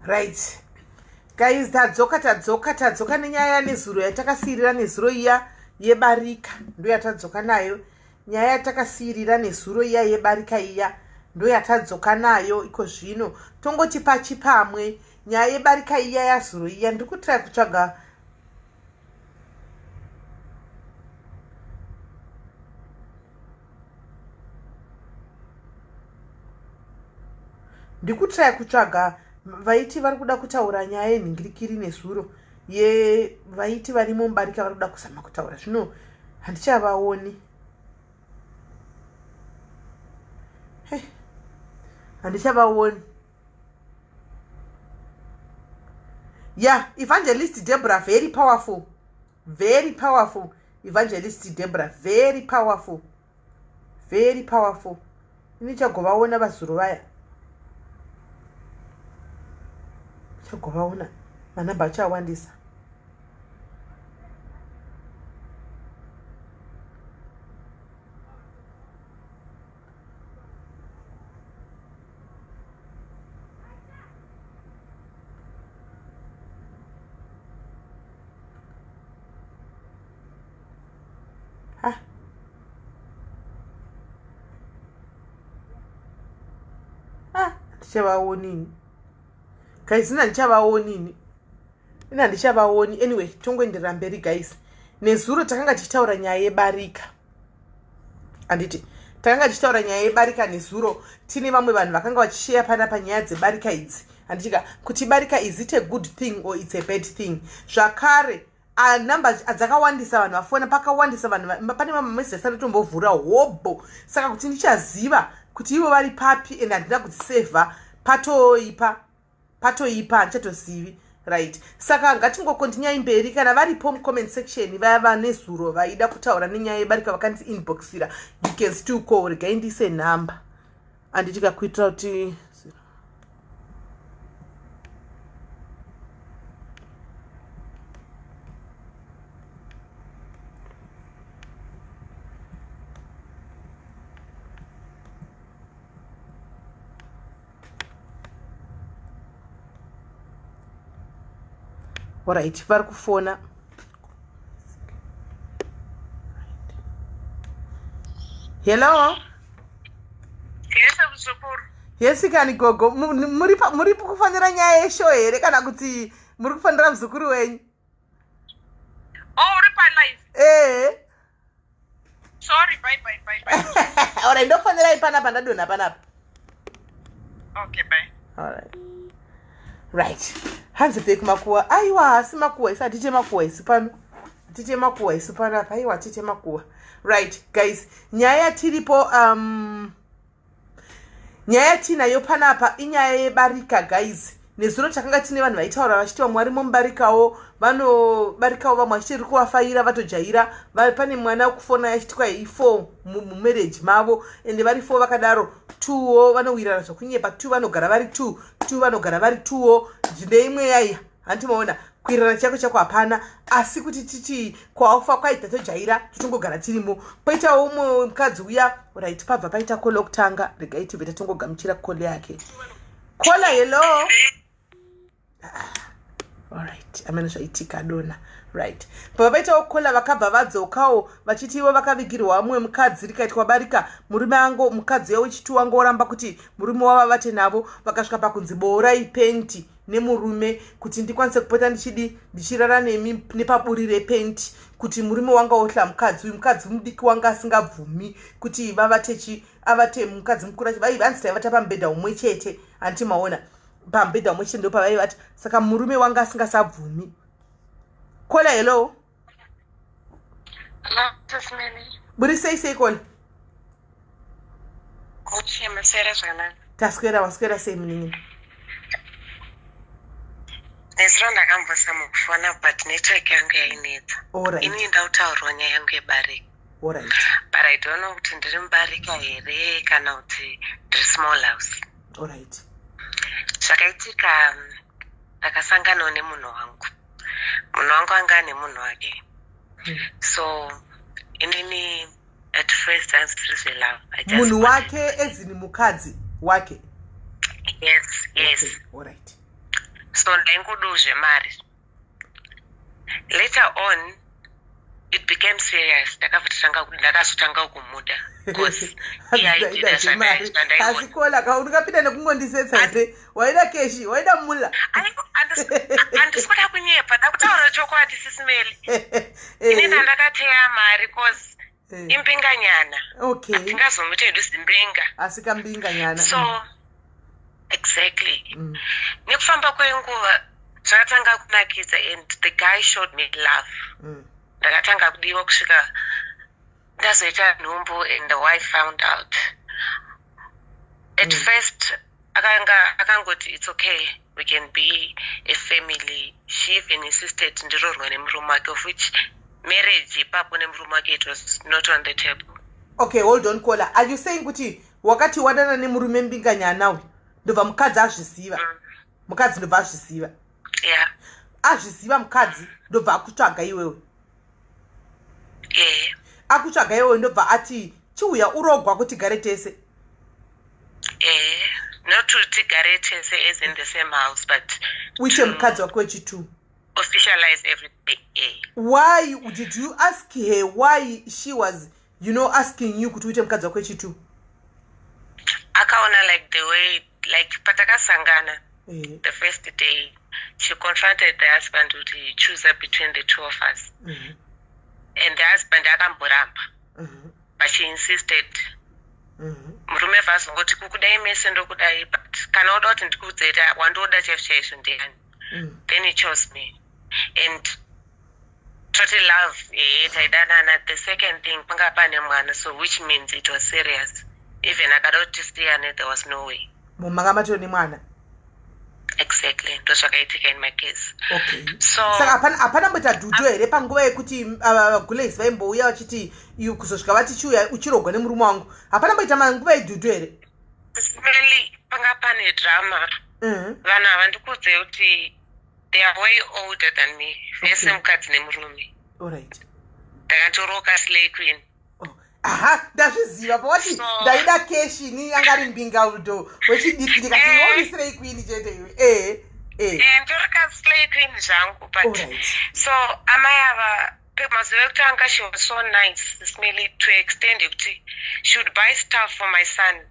Right guys, tadzoka tadzoka tadzoka nenyaya yanezuro yatakasiirira nezuro iya yebarika, ndo yatadzoka nayo. Nyaya yatakasiirira nezuro iya yebarika iya ndo yatadzoka nayo iko zvino. Tongoti pachi pamwe nyaya yebarika iya yazuro iya, ndiri kutry kutsvaga ndikutraya kutsvaga vaiti vari kuda kutaura nyaya yenhingirikiri nezuro ye vaiti varimo mubarika vari kuda kuzama kutaura zvino handichavaoni, handichavaoni. Ya yeah, Evangelist Debra, very powerful, very powerful. Evangelist Debra, very powerful, very powerful. Ini chagovaona vazuru vaya, chagovaona manamba acho awandisa. Ah. Ah, handichavaonini guys, ini handichavaonini, ini handichavaoni. Anyway, tongoenderera mberi guys. Nezuro takanga tichitaura nyaya yebarika, handiti? Takanga tichitaura nyaya yebarika nezuro, tine vamwe vanhu vakanga vachisheya panapa nyaya dzebarika idzi, handitika? Kuti barika, is it a good thing or it's a bad thing? Zvakare number dzakawandisa, vanhu vafona pakawandisa, vanhu pane mamwe messages anotombovhura hobho, saka kuti ndichaziva kuti ivo vari papi and handina kudzisevha, patoipa, patoipa, handichatozivi. Right, saka ngatingokontinyai mberi. Kana varipo mucomment section vaya vanezuro vaida kutaura nenyaya yebarika vakandisi inboxira, you can still call. Regai ndiise nhamba, handitika, kuitira kuti Alright, vari kufona. Hello. Yes, muzukuru. Yes kani gogo, muri kufanira nyaya yeshow here kana kuti muri kufanira muzukuru wenyu? Oh, uri pa live. Eh. Sorry, bye bye bye bye. Alright, ndofanirai panapa, ndadonha panapa. Okay, bye. Alright. Right. Hanzi pei kumakuwa? Aiwa, hasi makuwa isu, hatite makuwa isu pano. Hatite makuwa isu panapa. Aiwa, hatite makuwa. Right, guys. Nyaya yatiripo nyaya yatinayo panapa inyaya yebarika guys. Nezuro takanga tine vanhu vaitaura vachiti vamwe varimo mubarikawo, vanobarikawo, vamwe vachiti riri kuvafaira, vatojaira. Pane mwana kufona yachiti kwai i4 mumarriage mavo, ende vari 4 vakadaro, twowo vanowirirana zvokunyepa, two vanogara vari two, two vanogara vari twowo. Zvine imwe yaiya, hanti maona kuwirirana chako chako hapana, asi kuti titi kwaofa kwai tatojaira, totongogara tirimo. Poitawo umwe mukadzi uya. Right, pabva paita call okutanga, regai tibve tatongogamuchira call yake. Caller, hello. Ah, alright, amene zvaitika dona. Right, pabva paitawo caller, vakabva vadzokawo vachiti ivo vakavigirwa mumwe mukadzi, rikaitwa barika, murume ango mukadzi uya wechituwa angoramba kuti murume wavo avate navo. Vakasvika pakunzi boorai penti nemurume kuti ndikwanise kupota ndichidi ndichirara nemi nepaburi repenti, kuti murume wanga ohla mukadzi uyu, mukadzi mudiki wanga asingabvumi kuti vavatechi avate mukadzi mukuru achi vanzi taivata pamubhedha umwe chete, hanti maona? Pamubhedha umwe chete ndopavaivata, saka murume wanga asingasabvumi. Caller, hello. Hello, Sis Melly. Buri sei sei, caller? Kuchi maswera zvakanaka. Taswera, waswera sei munin'ina? Nezuro ndakambozama kufona but network yangu yainetsa. Alright. Ini ndautaurwa nyaya yangu yebarika. Alright. But I don't know kuti ndiri mubarika here kana kuti ndiri small house. Alright. Zvakaitika, ndakasanganawo nemunhu wangu. Munhu wangu anga ane munhu wake. So inini at first hanzi tiri love. I just Munhu wanted wake ezini mukadzi wake? Yes. Okay. Alright. So ndaingodawo zvemari. Later on it became serious. Ndakabva tatanga, ndakazotanga kumuda because iye aitida zvemari. zvandaiona. Asi kola ka ungapinda nekungondisetsa here? Waida cash, waida mula. Handisi kuda kunyepa, ndakutaura chokwadi, Sis Melly. Ini ndandakateya mari 'cause imbinganyana. Hatingazomuti hedu zimbinga. Asi kambinganyana. So exactly, nekufamba kwenguva zvakatanga kunakidza and the guy showed me love. Ndakatanga kudiwa kusvika ndazoita nhumbu and the wife found out. At first akanga akangoti, "It's okay, we can be a family." She even insisted ndirorwe nemurume wake, of which marriage ipapo nemurume wake, it was not on the table. Okay, hold on, caller. Are you saying kuti wakati wadana nemurume mbinganyana uyu, ndobva mukadzi azviziva? Mukadzi ndobva azviziva? Yeah. Azviziva mukadzi, ndobva akutsvaga iwewe? Yeah. Akutsvaga iwewe, ndobva ati, "Chiuya urogwa kuti gare tese"? Yeah, not to tigare tese as in the same house, but uite mukadzi wake wechitu. Officialize everything, yeah. Why did you ask her why she was asking you kuti uite mukadzi wake wechitu? Akaona like the way, like patakasangana the first day, she confronted the husband kuti choose between the two of us, and the husband akamboramba, but she insisted. Murume vazongoti, "Kukudai mese ndokudai, but kana uda kuti ndikuudze kuti wandoda chaizvo chaizvo ndiani?" Then he chose me and toti love, ehe, taidanana. The second thing, panga pane mwana, so which means it was serious. Even akada kuti tisiyane, there was no way. Mumanga matori nemwana. Exactly, ndo zvakaitika in my case. So Saka hapana mboita dhuto here panguva yekuti gules vaimbouya vachiti kuzosvika vati, "Chiuya uchirogwa nemurume wangu"? Hapana mboita manguva yedhuto here? Really, panga pane drama. Vanhu ava, ndikuudze kuti they are way older than me vese, mukadzi nemurume. Ndakatoroka slay queen. Oh. Aha, ndazviziva pawati ndaida cash, ni anga ari mbingaudo wechidiki, ndikati uri slay queen chete iwe, ehe eh. Eh, ndorika slay queen zvangu, but so amai ava, mazuva ekutanga she was so nice, Sis Melly, to extend yekuti she would buy stuff for my son.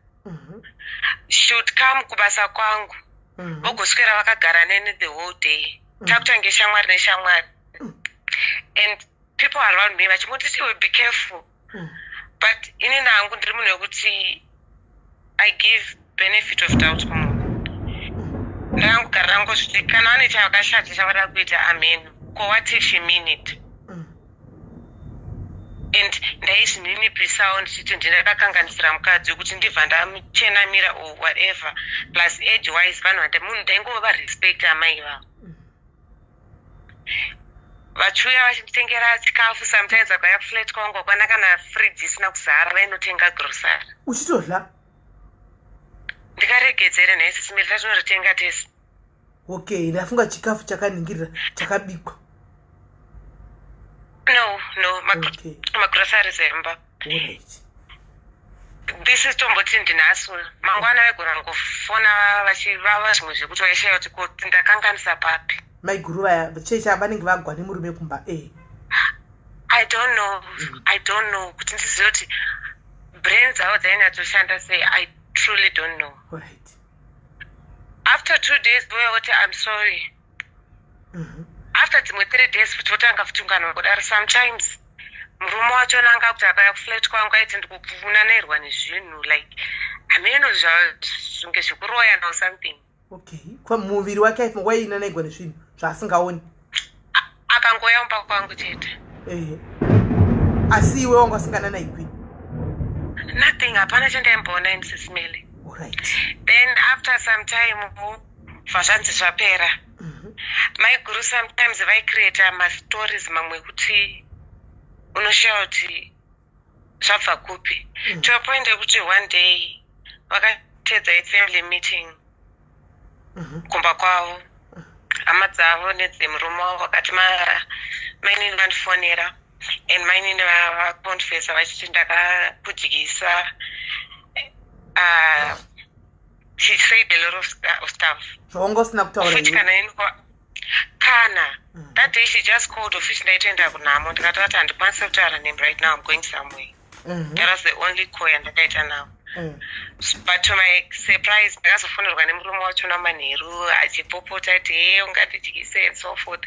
She would come kubasa kwangu, vogoswera vakagara neni the whole day. Takutange shamwari neshamwari, and people around me vachingoti, "Iwe, be careful." But ini nangu ndiri munhu wekuti I give benefit of doubt kumunhu. Ndakangogara ndangozviti kana vane chavakashata chavada kuita, amen, ko what if she mean it? And ndaizvininipisawo ndichiti ndindakakanganisira mukadzi wekuti ndibva ndamuchenamira or whatever. Plus age wise, vanhu vati munhu ndaingova respect amai vavo. Vachiuya vachinditengera chikafu. Sometimes vakauya kuflat kwangu, hakwana kana fridge isina kuzara, vainotenga grocery. Uchitodla? Ndikaregedzere nhai, Sis Melly, tachinoritenga tese. Okay, ndafunga chikafu chakaningirira chakabikwa. No, magroceries emba. This is tomboti ndinhasu, mangwana vaigona kungofona vachivava zvimwe zvekuti vaishaya kuti ko ndakanganisa papi. Maiguru vaya checha vanenge vagwa nemurume kumba e. I don't know. I don't know kuti ndizive kuti brain dzavo dzainyatsoshanda sei. I truly don't know. After 2 days voya voti, "I'm sorry." After dzimwe 3 days futi votanga futi ungano kudaro. Sometimes murume wachona anga kuti akauya kuflat kwangu aiti ndikukunanairwa nezvinhu, like hameno zvinge zvekuroyana or something. Okay, kwa muviri wake aifunga wainanaigwa nezvinhu zvaasingaoni? Akangoya mumba kwangu chete. Ehe, asi iwe wanga usingananaigwi? Nothing, hapana chandaimboona ini, Sis Melly. Then after some time bva zvanzi zvapera. Maiguru sometimes vaicreata mastories mamwe ekuti unoshaya kuti zvabva kupi, to a point yekuti one day vakatedza ifamily meeting kumba kwavo, hama dzavo nedzemurume wavo. Vakati mainini vandifonera and mainini vaconfessa vachiti ndakakudyisa. She said a lot of stuff. Zvawanga usina kutaura Futi iwe. Kana ini kana that day she just called, of which ndaitoenda kunhamo, ndikatoti handikwanisi kutaura name right now, I'm going somewhere. That was the only call yandakaita now. But to my surprise, ndakazofonerwa nemurume wachona manheru achipopota kuti, "He, ungandidyise," and so forth,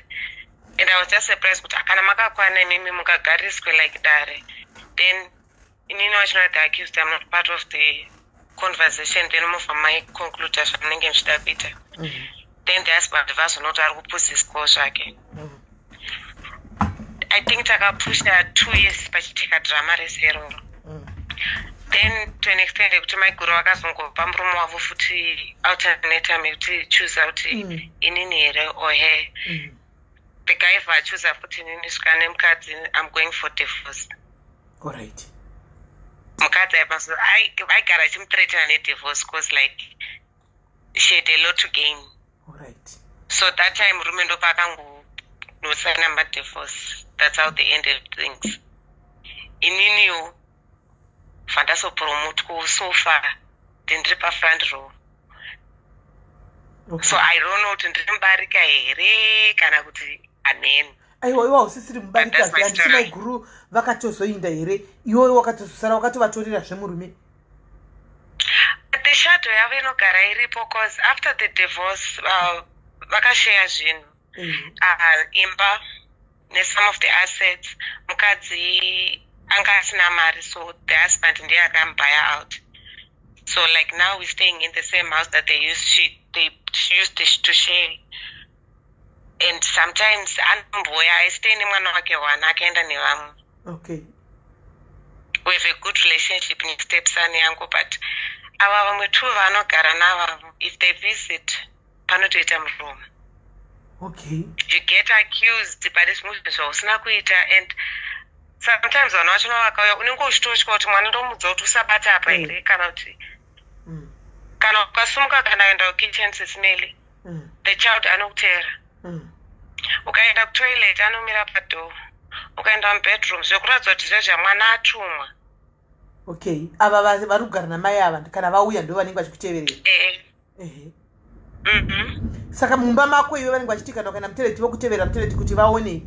and I was just surprised kuti kana makakwana imimi mukagariswe like dare, then inini wachona, the accused, I'm not part of the conversation. Then mobva maiconcluda zvamunenge muchida kuita. Then the husband vazonoti ari kupusiswawo zvake. I think takapusha 2 years pachitika drama rese iroro. Then to an extent yekuti maiguru vakazongopa murume wavo futi ultimatum yekuti choose kuti inini here or her. The guy vachuza futi inini, svika nemukadzi, I'm going for divorce. Alright. Mukadzi aipaso aigara achimuthreatena nedivorce 'cause like she had a lot to gain. So that time murume ndopaakangonosaina madivorce. That's how they ended things. Ininiwo vandazopromotwa so far, ndindiri pafront row. So I don't know kuti ndiri mubarika here kana kuti ameni. Aiwa, iwa usisiri mubarika. That's my Handisi story. maiguru vakatozoinda here? Iwowe wakatozosara wakatovatorera zvemurume? The shadow yavo inogara iripo 'cause after the divorce vakasheya zvinhu, imba nesome of the assets. Mukadzi anga asina mari, so the husband ndiye akamubaya out. So like now we're staying in the same house that they used to share, and sometimes anomboya aistay nemwana wake one, akaenda nevamwe. We have a good relationship nestepson yangu, but ava vamwe two vanogara navavo, if they visit panotoita muromo. You get accused pane zvimwe zvinhu zvausina kuita, and sometimes vanhu vachona vakauya unenge uchitotya kuti mwana ndomudza kuti usabata apa here kana kuti kana ukasumuka kana kuenda kukitchen sesimeli, the child anokuteera. Ukaenda kutoilet anomira padoor, ukaenda mubedroom, zvekuratidza kuti zvezva mwana atumwa. Okay, ava vari kugara namai ava, kana vauya ndo vanenge vachikuteverera? Ee. Ehe. Saka mumba mako iwe vanenge vachiti kana ukaenda mutoilet vokuteverera mutoilet kuti vaone?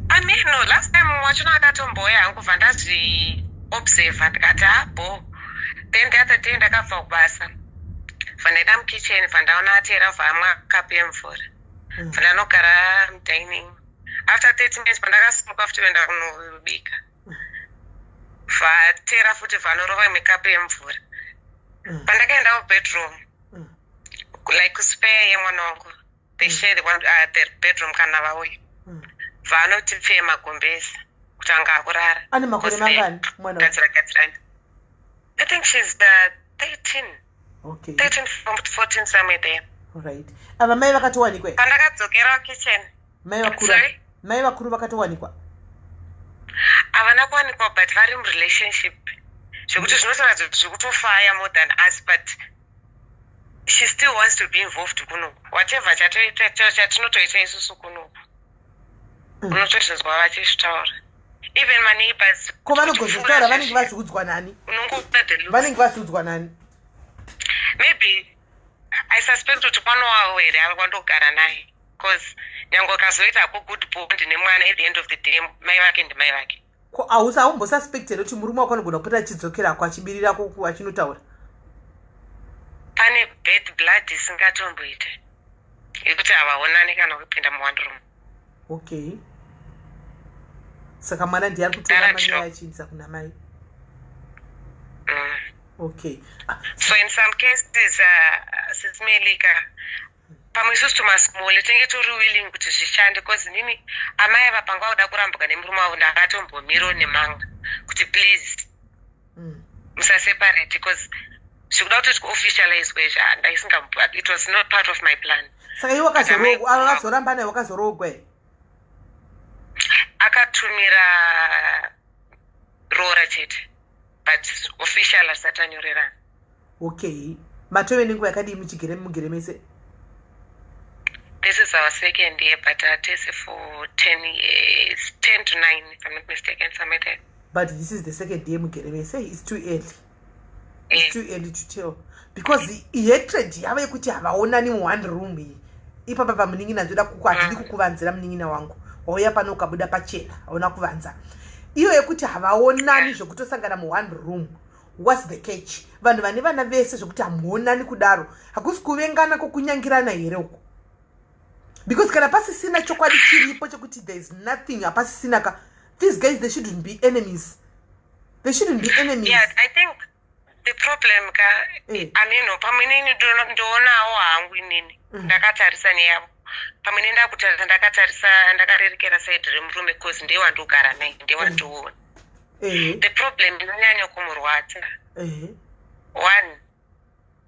Ameno, last time wachona akatomboya hangu, bva ndazviobserva ndikati abo. Then the other day ndakabva kubasa, bva ndaenda mukitchen, bva ndaona atera, bva amwa kapu yemvura. Bva ndanogara mudining. After 30 minutes pandakasimuka futi kuenda kunobika, bva futi, bva imwe kapu yemvura. Pandakaenda mubedroom, like kuspare yemwana wangu, they share the bedroom kana vauya, bva anoti pfee magumbezi kuti anga akurara. Ane makore mangani mwana? Gadzira gadzirani. I think she's the 13. 13, 14, somewhere there. Right, ava mai vakatowanikwa here? Pandakadzokera kitchen. Mai vakuru? Sorry? Mai vakuru vakatowanikwa? Havana kuwanikwa, but vari murelationship zvekuti zvinotoratidza kuti zviri kutofaya more than us, but she still wants to be involved kunoku. Whatever chatinotoita isusu kunoku, unotozvinzwa vachizvitaura, even maneighbors. Ko vanogozvitaura, vanenge vazviudzwa nani? Unongoona the looks. Vanenge vazviudzwa nani? Maybe I suspect kuti mwana wavo here ari kwandogara naye, because nyange ukazoitako good bond nemwana, at the end of the day mai vake ndimai vake. Ko hausi haumbosuspect here kuti murume wako anogona kupota achidzokerako achibirirako achinotaura? Pane bad blood isingatomboite yekuti havaonani kana kupinda muone room. Okay, saka mwana ndiye ari kutora Dara manyaya achiindisa kuna mai? Mm. Okay. Ah, So in some cases, sisimelika pamwe isusu tumasmall tinenge tori willing kuti zvishande, 'cause nini amai ava panga kuda kurambuka nemurume wavo, ndakatombomiro nemanga kuti please musaseparate, because zvikuda kuti tiofficializwe izvi, ndaisinga, it was not part of my plan. Saka iwe ava vazoramba naye, wakazoroogwa here? Akatumira roora chete, but official asati anyorerana. Okay, matove nenguva yakadii muchigere mugere mese? This is our second year, but atese for 10 years, 10 to 9 if I'm not mistaken, somewhere there. But this is the second year mugere mese, it's too early. It's too early to tell because hatred yavo yekuti havaonani muone room iyi ipapa pamunin'ina, ndoda hatidi kukuvanzira, munin'ina wangu. Wauya pano ukabuda pachena, hauna kuvanza. Iyo yekuti havaonani zvekutosangana muone room, what's the catch? Vanhu vane vana vese zvekuti hamuonani kudaro, hakusi kuvengana kwokunyangirana here uko? Because kana pasisina chokwadi chiripo chekuti there is nothing, hapasisina ka. These guys, they shouldn't be enemies, they shouldn't be enemies. Yeah, I think the problem ka, ameno, pamwe nini ndoonawo hangu inini ndakatarisa neyavo, pamwe nendakutarisa, ndakatarisa, ndakarerekera side remurume 'cause ndewandogara naye, ndewandoona. The problem inonyanya kumurwadza, one,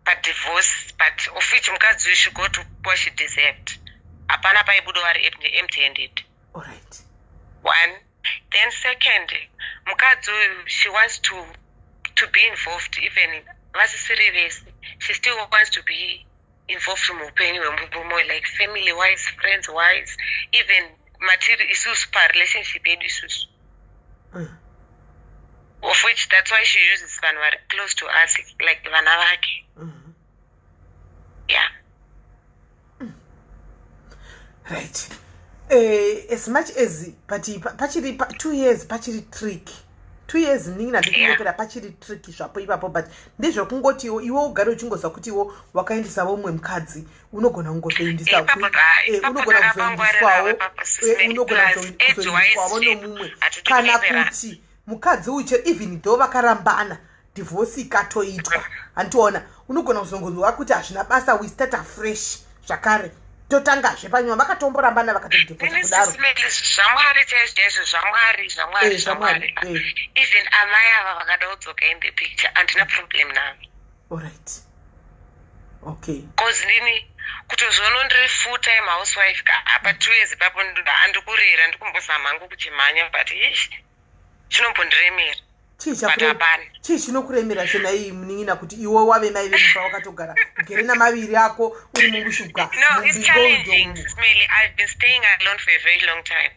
padivorce, but of which mukadzi uyu, she got what she deserved. Hapana paibuda vari empty handed. One. Then second, mukadzi uyu, she wants to be involved even vasisiri vese. She still wants to be involved muupenyu hwemurume, like family wise, friends wise, even matiri isusu parelationship yedu isusu, of which that's why she uses vanhu vari close to us, like vana vake. Yeah. Right, as much as, but pachiri 2 years, pachiri tricky. 2 years, ningi handikunyepera, pachiri tricky zvapo ipapo. But ndezvekungotiwo iwe ugare uchingoziva kuti iwo wakaendesavo mumwe mukadzi, unogona kungozoendesa, unogona kuzoendeswawo, unogona kuzoendeswawo nomumwe. Kana kuti mukadzi uyu, even though vakarambana, divorce ikatoitwa, handiona, unogona kuzongonzwa kuti hazvina basa, we start afresh zvakare, totangazve panyuma. Vakatomborambana, vakatodivorce kudaro. Zvamwari chaizvo chaizvo, zvamwari, zvamwari. Zvamwari. Zvamwari. Even amai ava vakada kudzoka in the picture, handina problem navo. Alright, okay. 'Cause ndini kutozviona ndiri full time housewife ka apa 2 years ipapo, handikurera, ndikumbozama hangu kuchimhanya, but ish, chinombondiremera. But hapana. Chii chinokuremera chenai, munin'ina, kuti iwe wave mai vemumba, wakatogara ugere namaviri ako, uri mumushuga? No, it's challenging, Sis Melly. I've been staying alone for a very long time.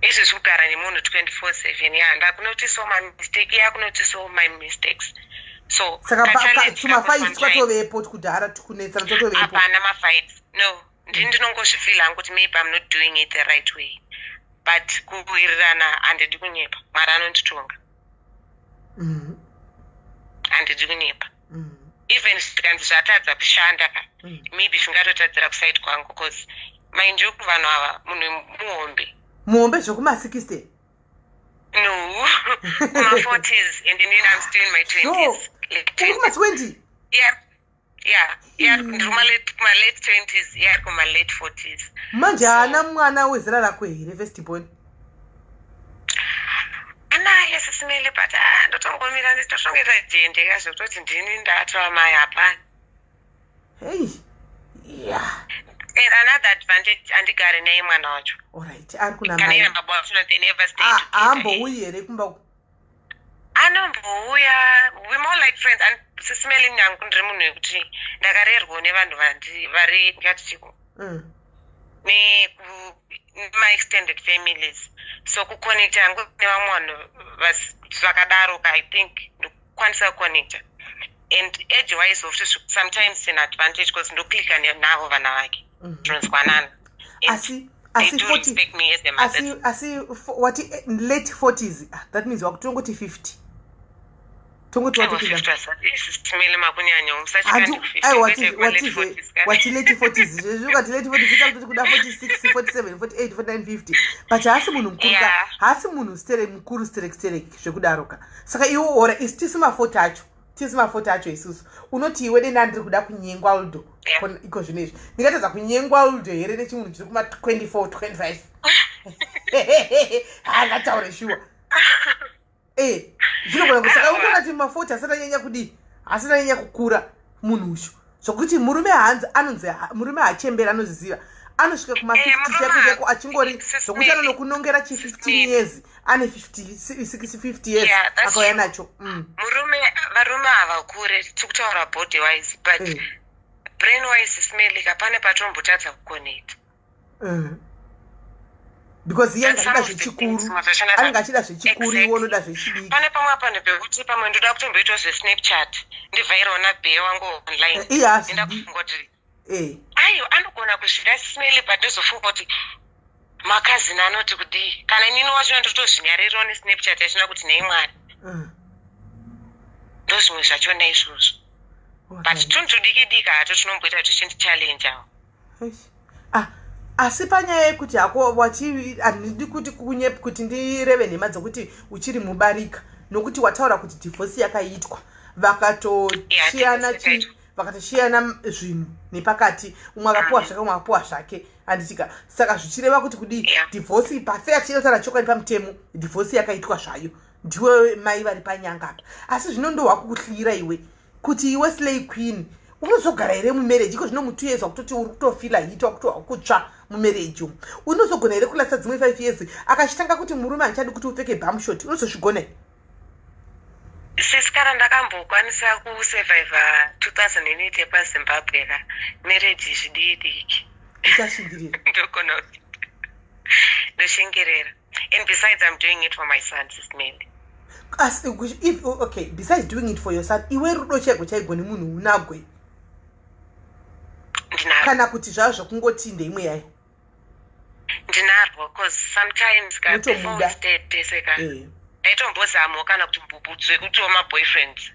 Izvezvi kugara nemunhu 24/7, ya, ndakunotisawo mamistake, yakunotisawo my mistakes, so Saka tumafights twatovepo kudhara, kunetsana totovepo? Hapana mafights, no. Ndini ndinongozvifeela hangu kuti maybe I'm not doing it the right way, but kuwirirana, handidi kunyepa, Mwari anonditonga. Handidi kunyepa. Even zvikanzi zvatadza kushanda ka, maybe zvingatotadzira kuside kwangu, because mind you, vanhu ava, munhu muhombe. Muhombe zvekuma60? No, kuma-40s, and inini I'm still in my 20s, late Uri 20s. kuma-20? Yeah, ndiri kuma-late 20s, yeah, kuma-late 40s. Manje haana mwana wezera rako here, first born? Anaye, Sis Melly, but ah, ndotongomira, nditotongoita jendeka zvekutoti ndini ndatova mai, hapana. Hei, yeah. And another advantage, handigari naye mwana wacho. Alright, ari kuna Kana mai. ina baba wacho, they never stay Ah, together. haambouyi here kumba? Anombouya, we more like friends. And Sis Melly, nyangu ndiri munhu wekuti ndakarerwawo nevanhu vari ndingatitiko nema-extended families, so kuconnecta hangu nevamwe vanhu zvakadaro ka, I think ndokwanisa kuconnecta. And age wise futi, sometimes it's an advantage because ndoclicka navo vana vake, tinonzwanana. And Asi they asi do 40 respect me as a mother. Asi wati late 40s. Ah, that means wakutongoti 50, tongoti Aiwa, watopinda. 50 Sis Melly, makunyanya. Aiwa, wati late 40s zvezvi. Ukati late 40s, ita kutoti kuda 46, 47, 48, 49, 50, but haasi munhu mukuru ka. Haasi munhu stere mukuru sterek sterek zvekudaro ka. Saka iwe ora isi tisi ma40 acho, tisi ma40 acho isusu, unoti iwe denda ndiri kuda kunyengwa uldo iko zvino izvi, ndingatadza kunyengwa uldo here nechimunhu chiri kuma24, 25? Hangataure shuwa. Zvinogona saka ungonati ma40 asati anyanya kudii, asati anyanya kukura munhu uyu, zvokuti murume hanzi anonzi murume hachemberi, anozviziva, anosvika kuma50 chaiko chaiko achingori, zvokuti anonokunongera chi15 years, ane 50, 50 years akauya nacho. Murume, varume havakure, tikutaura body wise, but brain wise, Sis Melly ka, pane patombotadza kuconnecta. Because iye anenge achida zvechikuru, anenge achida zvechikuru, iwe unoda zvechidiki. Pane pamwe apanhu pekuti pamwe ndoda kutomboitawo zveSnapchat, ndivhairewo nabae wangu online. Iye hazvidi. Ndoda kufunga kuti aiwa, anogona kuzvida, Sis Melly, but ndozofunga kuti makazini anoti kudii. Kana inini wacho ndotozvinyarirawo neSnapchat yachona kuti nei Mwari. Ndo zvimwe zvachona izvozvo, but tunhu tudiki diki hato tunomboita kuti tichindichallengeawo. Ah, asi panyaya yekuti hako wati, handidi kuti kunye kuti ndireve nhema dzekuti uchiri mubarika, nokuti wataura kuti divorce yakaitwa, vakatoshiyana chi vakatoshiyana zvinhu nepakati, umwe akapuwa zvake, umwe akapuwa zvake, handitika? Saka zvichireva kuti kudii? Divorce pafair, tichinotaura chokwadi, pamutemo divorce yakaitwa zvayo, ndiwe mai vari panyanga apa. Asi zvino ndohwakukuhlira iwe kuti iwe slay queen unozogara here mumarriage iko zvino? Mu2 years wakutoti uri kutofeela heat, wakutohwa kutsva mumarriage umu. Unozogona here kulasta dzimwe 5 years akachitanga kuti murume handichadi kuti upfeke bumshort? Unozozvigona here? Sisi, kana ndakambokwanisa kusurviva 2008 yepaZimbabwe ka, marriage zvidii diki. Uchashingirira? Ndogona kuti ndoshingirira, and besides, I'm doing it for my son, Sis Melly. Asi if, okay, besides doing it for your son, iwe rudo chaiko chaiko nemunhu unagwe? Ndinarwo. Kana kuti zvava zvokungoti ndeimwe yayo? Ndinarwo, 'cause sometimes ka before Unotomuda. we stayed tese ka, ndaitombozamawo kana kuti zvekutiwo maboyfriends,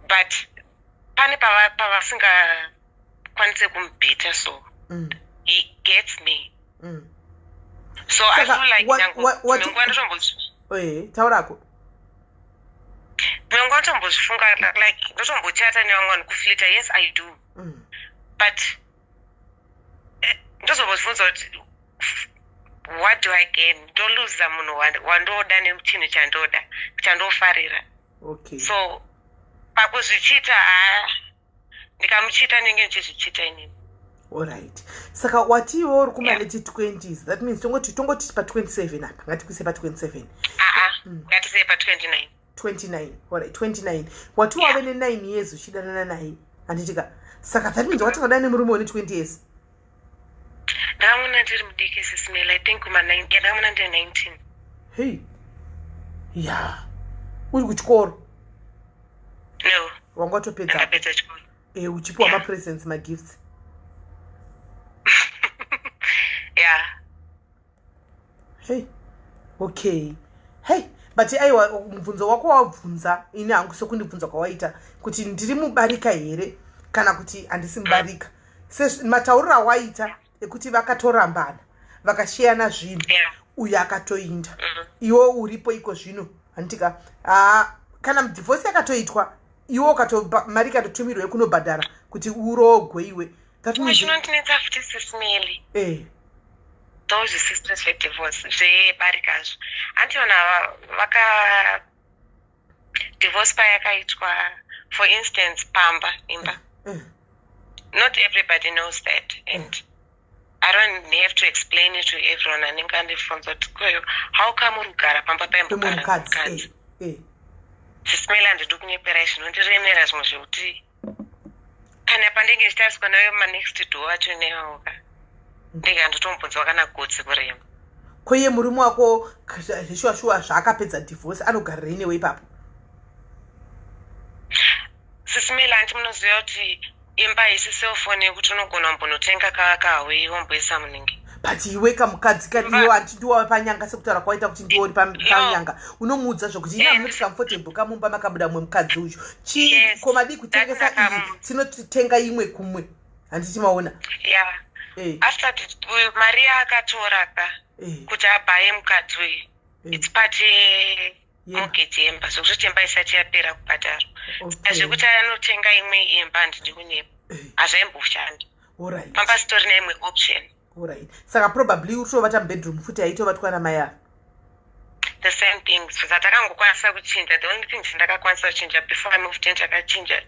but pane pavasingakwanise kumubhita, so he gets me. So I Saka, feel like nyange dzimwe nguva Taurako. Dzimwe nguva ndotombozvifunga, like ndotombochata nevamwe vanhu, kuflirta, yes, I do, but ndozombozvibvunza kuti what do I gain? Ndoluza munhu wandoda nechinhu chandoda, chandofarira. So pakuzvichita, haa, ndikamuchita ndinenge ndichizvichita inini. Alright, saka wati iwe uri kumalate 20s, that means tongoti pa27 apa, ngatikuise pa27. Aa, ngatisei pa29. 29, alright, 29. Wati wave ne9 years uchidanana naye, handitika? Saka that means watanga dana nemurume une 20 years. Ndakamuona ndiri mudiki, Sis Melly. I think kuma ndakamuona ndiri 19. Hei, ya, uri kuchikoro? No. Wanga watopedza? Ndakapedza chikoro. Uchipiwa Yeah. mapresents, magifts? Yeah. Hey, okay, hey, but aiwa, mubvunzo wako wabvunza, ini hangu sekundibvunza kwawaita kuti ndiri mubarika here kana kuti handisi mubarika, matauriro awaita ekuti vakatorambana, vakashiyana zvinhu, uyo akatoinda, iwe uripo iko zvino, handitika? Haa, kana divorce yakatoitwa, iwe ukato mari ikatotumirwa yekunobhadhara kuti urogwe iwe, that means Chinondinetsa futi, Sis Melly, those sisters zvedivorce, zvebarikazvo, antiona vaka divorce payakaitwa, for instance, pamba imba, not everybody knows that, and I don't have to explain it to everyone anenge andibvunza kuti koyo how come uri kugara pamba paimbogara pemumukadzi? mukadzi. Sis Melly, handidi kunyeperai, zvinondiremera zvimwe zvekuti kana pandenge ndichitariswa nayo manext door acho nevaoka, ndenge handotombonzwa kana gotsi kurema. Koiye murume wako zveshuwa shuwa zvaakapedza divorce, anogarirei newe ipapo? Sis Melly, hanti munoziva kuti imba isi cellphone yekuti unogona kumbonotenga kahawei womboisa munenge? But iwe kamukadzi kadiwo, hanti ndiwo panyanga, sekutaura kwawaita kuti ndiwo uri panyanga, unomuudza zvokuti ina munoti comfortable kamumba makabuda mumwe mukadzi uyu chii? Yes. Ko madii kutengesa iyi? Tinotenga imwe kumwe, handiti maona? Yeah. After uyu mari yaakatora ka kuti abhaye mukadzi uyu, it's part yemortgage yemba, zvekutoti imba isati yapera kubhadharwa. Zvekuti anotenga imwe imba, handidi kunyepa, hazvaimboshanda. Pamba sitori neimwe option. Alright, saka probably uri kutovata mubedroom futi aitovatwa namai ava? The same thing. So takangokwanisa kuchinja, the only thing chandakakwanisa kuchinja before I moved in, takachinja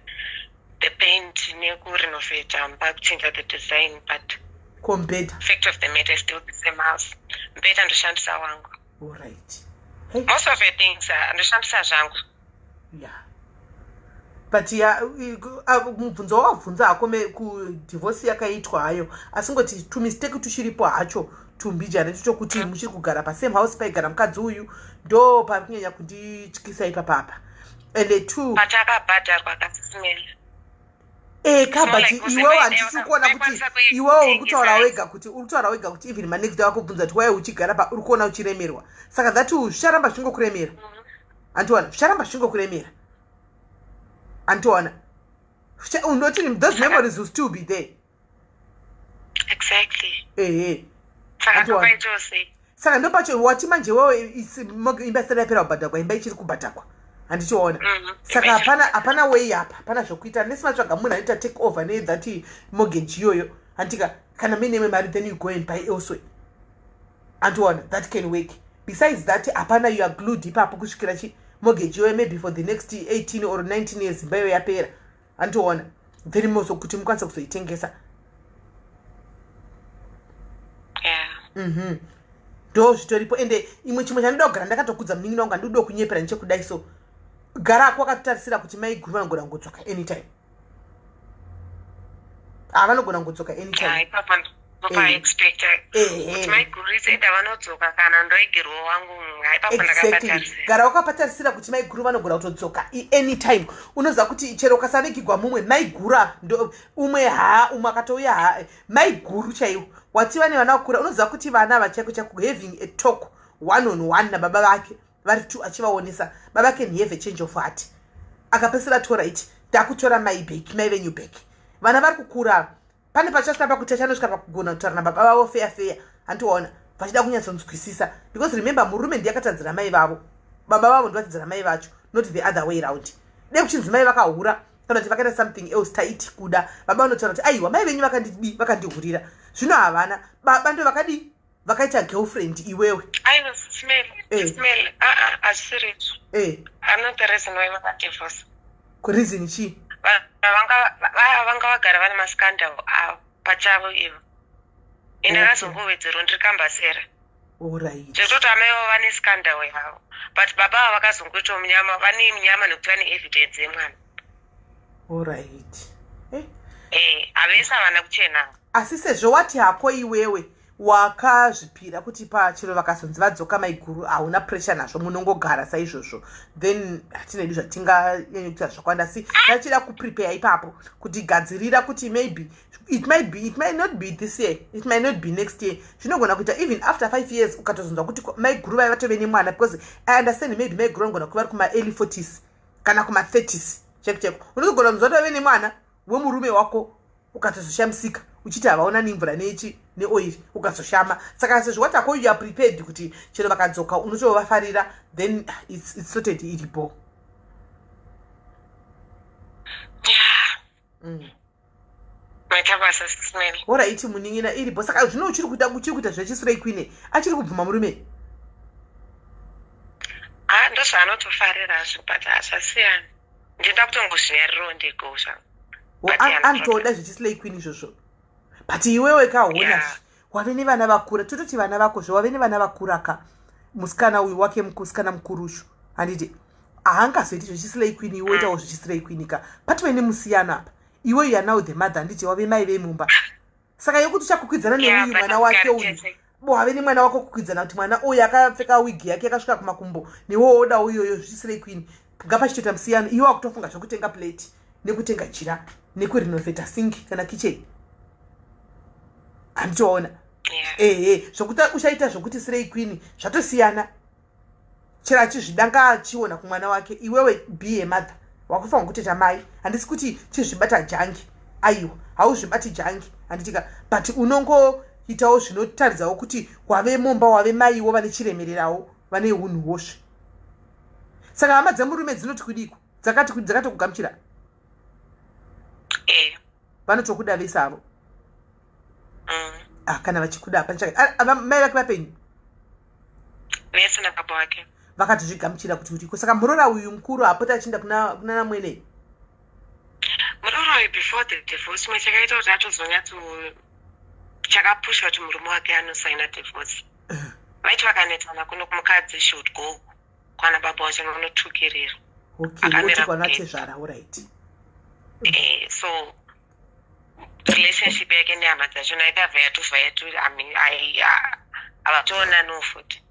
the paint nekurenovata mba, kuchinja the design, but Kombedha? fact of the matter is still the same house. Mbeta ndoshandisa wangu. Alright, hey. Most of the things ndoshandisa zvangu. Yeah. But ya, mubvunzo wawabvunza hako kudivorce yakaitwa hayo, asi ngoti tumistake tuchiripo hacho, tumbijana tuchokuti muchiri kugara pasame house paigara mukadzi uyu, ndo pari kunyanya kundityisa ipapapa. And two, But akabhadharwa kasisimeli. Eka, but like iwewo handisi kuona kuti vaikwanisa iwewo uri kutaura kuitengesa. wega kuti, uri kutaura wega kuti even manext day akubvunza kuti wai uchigara pa, uri kuona uchiremerwa. Saka that zvicharamba zvichingokuremera, andiona? Zvicharamba zvichingokuremera, andiona? Unoti those memories will still be there. Exactly. Ehe. Saka Andiwana. topaitawo sei? Saka ndopacho wati manje wewe imba isati yapera kubhadhakwa, imba ichiri kubhadhakwa, handichiona? Saka hapana way apa, hapana zvokuita nesi matsvaga munhu anoita take over nethat mortgage iyoyo, handika? Kana muine imwe mari, then you go and buy elsewhere, andiona? That can work. Besides that, hapana, you are glued ipapo kusvikira chi mortgage iyoyo, maybe for the next 18 or 19 years, imba iyoyo yapera, handiona? Then mozokuti mukwanisa kuzoitengesa. Ndo zvitoripo. Ende imwe, chimwe chandinoda kugara ndakatokudza munin'ina wangu, handikuda kunyepera nechekudai, so gara kwakatotarisira kuti mai guru vanogona kungodzoka anytime. Havanogona kungodzoka anytime. Ipapo ndopaexpecta kuti maiguru isenda vanodzoka kana ndoigerwo wangu. Ipapo ndakapatarisira. Gara wakapatarisira kuti mai guru vanogona kutodzoka anytime. Unoziva kuti chero ukasavigirwa mumwe mai guru ava, ndo umwe ha umwe akatouya ha mai guru chaiwo wati vane vana vakura. Unoziva kuti vana ava chaiko chaiko, having a talk one on one nababa vake vari two, achivaonesa, baba can have a change of heart, akapesera tora iti ndakutora mai back, mai venyu back. Vana vari kukura, pane pachasvika pakuti achanosvika pakugona kutaura nababa vavo feya feya, handiona? Vachida kunyatsonzwisisa, because remember, murume ndiye akatadzira mai vavo, baba vavo ndivatadzira mai vacho, not the other way round. Dei kuchinzi mai vakahura kana kuti vakaita something else, taiti kuda baba vanotaura kuti aiwa, mai venyu vakandidi, vakandihurira. Zvino havana baba, ndo vakadii, vakaita girlfriend iwewe. Aiwa, smell. Smell, aa, hazvisirizvo. I'm not the reason why vakadivorce. Kureason chii? Vanga vagara vane mascandal avo pachavo ivo. Ende akazongowedzerwa ndiri kambasera. Zvekutoti amaivo vane scandal yavo, but baba ava vakazongoitawo munyama, vane munyama nekuti vane evidence yemwana. Alright. Havese havana kuchena. Asi sezvo wati hako iwewe wakazvipira kuti pachero vakazonzi vadzoka maiguru, hauna pressure nazvo, munongogara saizvozvo, then hatina hedu zvatinganyanya kuita zvakawanda. Asi ndachida kuprepare ipapo kuti gadzirira kuti maybe it might be, it might not be this year, it might not be next year, zvinogona kuita even after 5 years, ukatozonzwa kuti maiguru vaiva vatove nemwana. Because I understand, maybe maiguru vanogona kuva vari kuma-early 40s kana kuma-30s cheko cheko, unozogona kunzwa kuti vave nemwana wemurume wako, ukatozoshamisika uchiti havaona nemvura nechi neoiri, ukazoshama. Saka sezvo wati hako you are prepared kuti chero vakadzoka unotovafarira, then it's sorted, iripo. Maita basa, sismel. Alright, munin'ina, iripo. Saka zvino uchiri kuita, uchiri kuita zvechislay queen, achiri kubvuma murume? Ha, ndozvaanotofarira zvo, but hazvasiyana, ndinoda kutongozvinyarirawo ndego zvangu. But yeah, no. Anotoda zvechislay queen izvozvo, but iwewe kahona, wave nevana vakura, tototi vana vako zve wave nevana vakura ka, musikana uyu wake, musikana mukurushu, handiti haangazoiti zvechislay queen, iwe oitawo zvechislay queen ka? Patove nemusiyano apa. Iwe you are now the mother, handiti? Wave mai vemumba, saka yekuti uchakwikwidzana neuyu mwana wake uyu, wave nemwana wako, kukwidzana kuti mwana uyu akapfeka wigi yake yakasvika kumakumbo, newe woda uyoyo zvichislay queen, ngapachitoita musiyano. Iwe wakutofunga zvekutenga plate nekutenga jira nekurenovheta sink kana kitchen, handitoona? Ehe, zvokuti uchaita zvokuti slay queen zvatosiyana. Chero achizvida, ngaachiona kumwana wake. Iwewe be a mother, wakufanira kutoita mai. Handisi kuti chizvibata jangi, aiwa, hauzvibati jangi, handitika? But unongoitawo zvinotaridzawo kuti wave mumba, wave maiwo vane chiremererawo, vane unhuwosve. Saka hama dzemurume dzinoti kudiko? Dzakati dzakatokugamuchira? Eh. Vanotokuda vese avo? Ah, kana vachikuda hapana. Mai vake vapenyu? Vese nababa wake. Vakatozvigamuchira kuti uriko. Saka murora uyu mukuru hapoti achienda kuna namwene? Murora uyu, before the divorce, chimwe chakaita kuti atozonyatso, chakapusha kuti murume wake anosaina divorce, vaiti vakanetsana kuno, kumukadzi, she would go kwana baba wacho vanotukirira. Okay, Akamira oti kwana kugedha. tezvara, alright. So relationship yake nehama dzachona ikabva yatobva yatu, I mean, havatoonaniwo futi.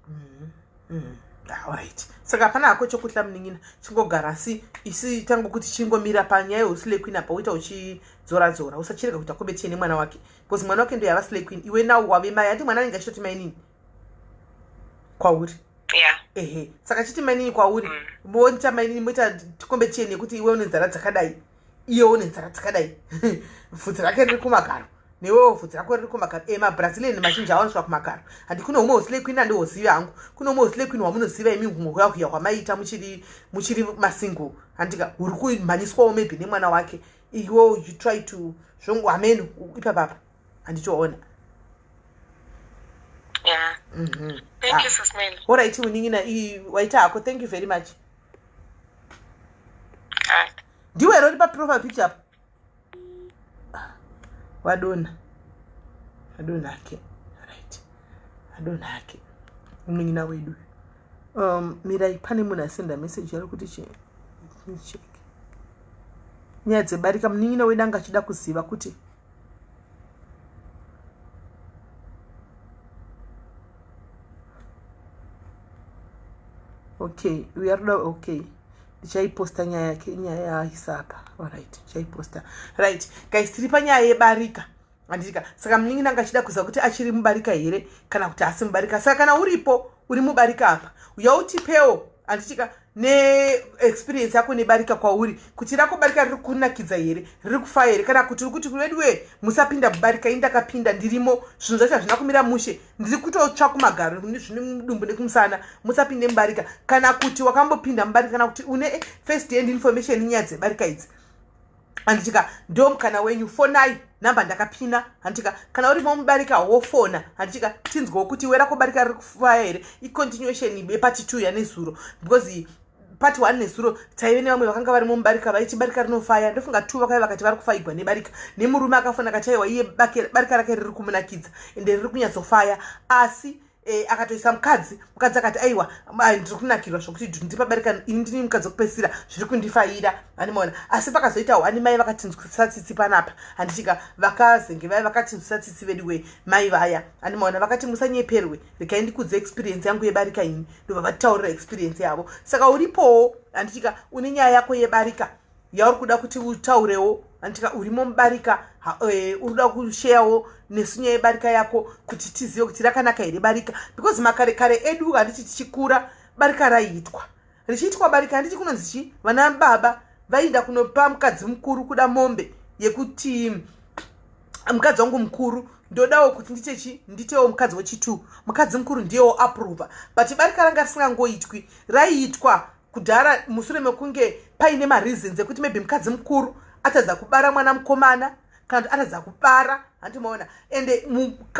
Alright, saka hapana hako chokutla, munin'ina. Chingogara, asi isi tangokuti chingomira panyaya yeuslay queen apa, uita uchidzora dzora, usachirega kuita competition nemwana wake, because mwana wake ndo yava slay queen, iwe nawo wave mai. Handi mwana anenge achitoti mainini kwauri? Yeah. Ehe, saka chiti mainini kwauri, moita mainini, moita competition yekuti iwe une nzara dzakadai, iye une nzara dzakadai, bvudzi rake riri kumagaro, newewo bvudzi rako riri kumagaro. MaBrazilian mazhinji awaniswa kumagaro. Handi kune umwe uslay queen andiwoziva hangu, kune umwe uslay queen wamunoziva imi, humwe huya hwamaiita muchiri masingle, handika huri kumhanyiswawo maybe nemwana wake. Iwo you try to zvongo hameno ipapapa, handitoona. Yeah. Thank you, Sis Melly. Alright, munin'ina, waita hako, thank you very much. Alright. Ndiwe here uri paprofile picture apa? Wadona, adona hake. Right, adona hake munin'ina wedu. Mirai, pane munhu asenda message ari kuti check nyaya dzebarika. Munin'ina wedu anga achida kuziva kuti okay, uyu ari kuda, okay, ndichaiposta nyaya yake, nyaya yaaisa apa. Alright, ndichaiposta. Right guys, tiri panyaya yebarika, handitika? Saka munin'ina anga achida kuziva kuti achiri mubarika here kana kuti asi mubarika. Saka kana uripo uri mubarika apa, uyautipewo, handitika, neexperience yako nebarika kwauri, kuti rako barika riri kunakidza here, riri kufaya here, kana kuti uri kuti veduwe musapinda mubarika, ini ndakapinda, ndirimo, zvinhu zvacho hazvina kumira mushe, ndiri kutotsva kumagaro, zvine mudumbu nekumusana, musapinde mubarika, kana kuti wakambopinda mubarika, kana kuti une first hand information nyaya dzebarika idzi, handitika? Ndo mukana wenyu, fonai namba ndakapina, handitika? Kana urimo mubarika, wofona, handitika? Tinzwawo kuti iwe rako barika riri kufaya here. Icontinuation yepart 2 yanezuro, because part 1 nezuro taive nevamwe vakanga varimo mubarika vaiti barika rinofaya. Ndofunga two vakaiva vakati vari kufaigwa nebarika, nemurume akafona akati aiwa, iye barika rake riri kumunakidza ende riri kunyatsofaya, asi akatoisa mukadzi. Mukadzi akati aiwa, ndiri kunakirwa zvokuti ndipabarika, ini ndini mukadzi wekupedzisira, zviri kundifaira, animaona. Asi pakazoita hwani mai vakatinzwisa tsitsi panapa, handitika? Vakazenge vaya vakatinzwisa tsitsi vedu mai vaya, animaona, vakati musanyeperwe, regai ndikudze experience yangu yebarika ini. Ndobva vatitaurira experience yavo. Saka uripowo, handitika, une nyaya yako yebarika yauri kuda kuti utaurewo, handitika, urimo mubarika, uri kuda kusheyawo nesu nyaya yebarika yako kuti tizive kuti rakanaka here barika, because makare kare edu, handiti, tichikura barika raiitwa, richiitwa barika, handiti kunonzi chi vana baba vainda kunopa mukadzi mukuru kuda mombe yekuti mukadzi wangu mukuru, ndodawo kuti ndite chi nditewo mukadzi wechi2. Mukadzi mukuru ndiyewo approva. But barika ranga risingangoitwi, raiitwa kudhara mushure mekunge paine mareasons ekuti maybe mukadzi mukuru atadza kubara mwana mukomana, kana kuti atadza kubara, handimaona? Ende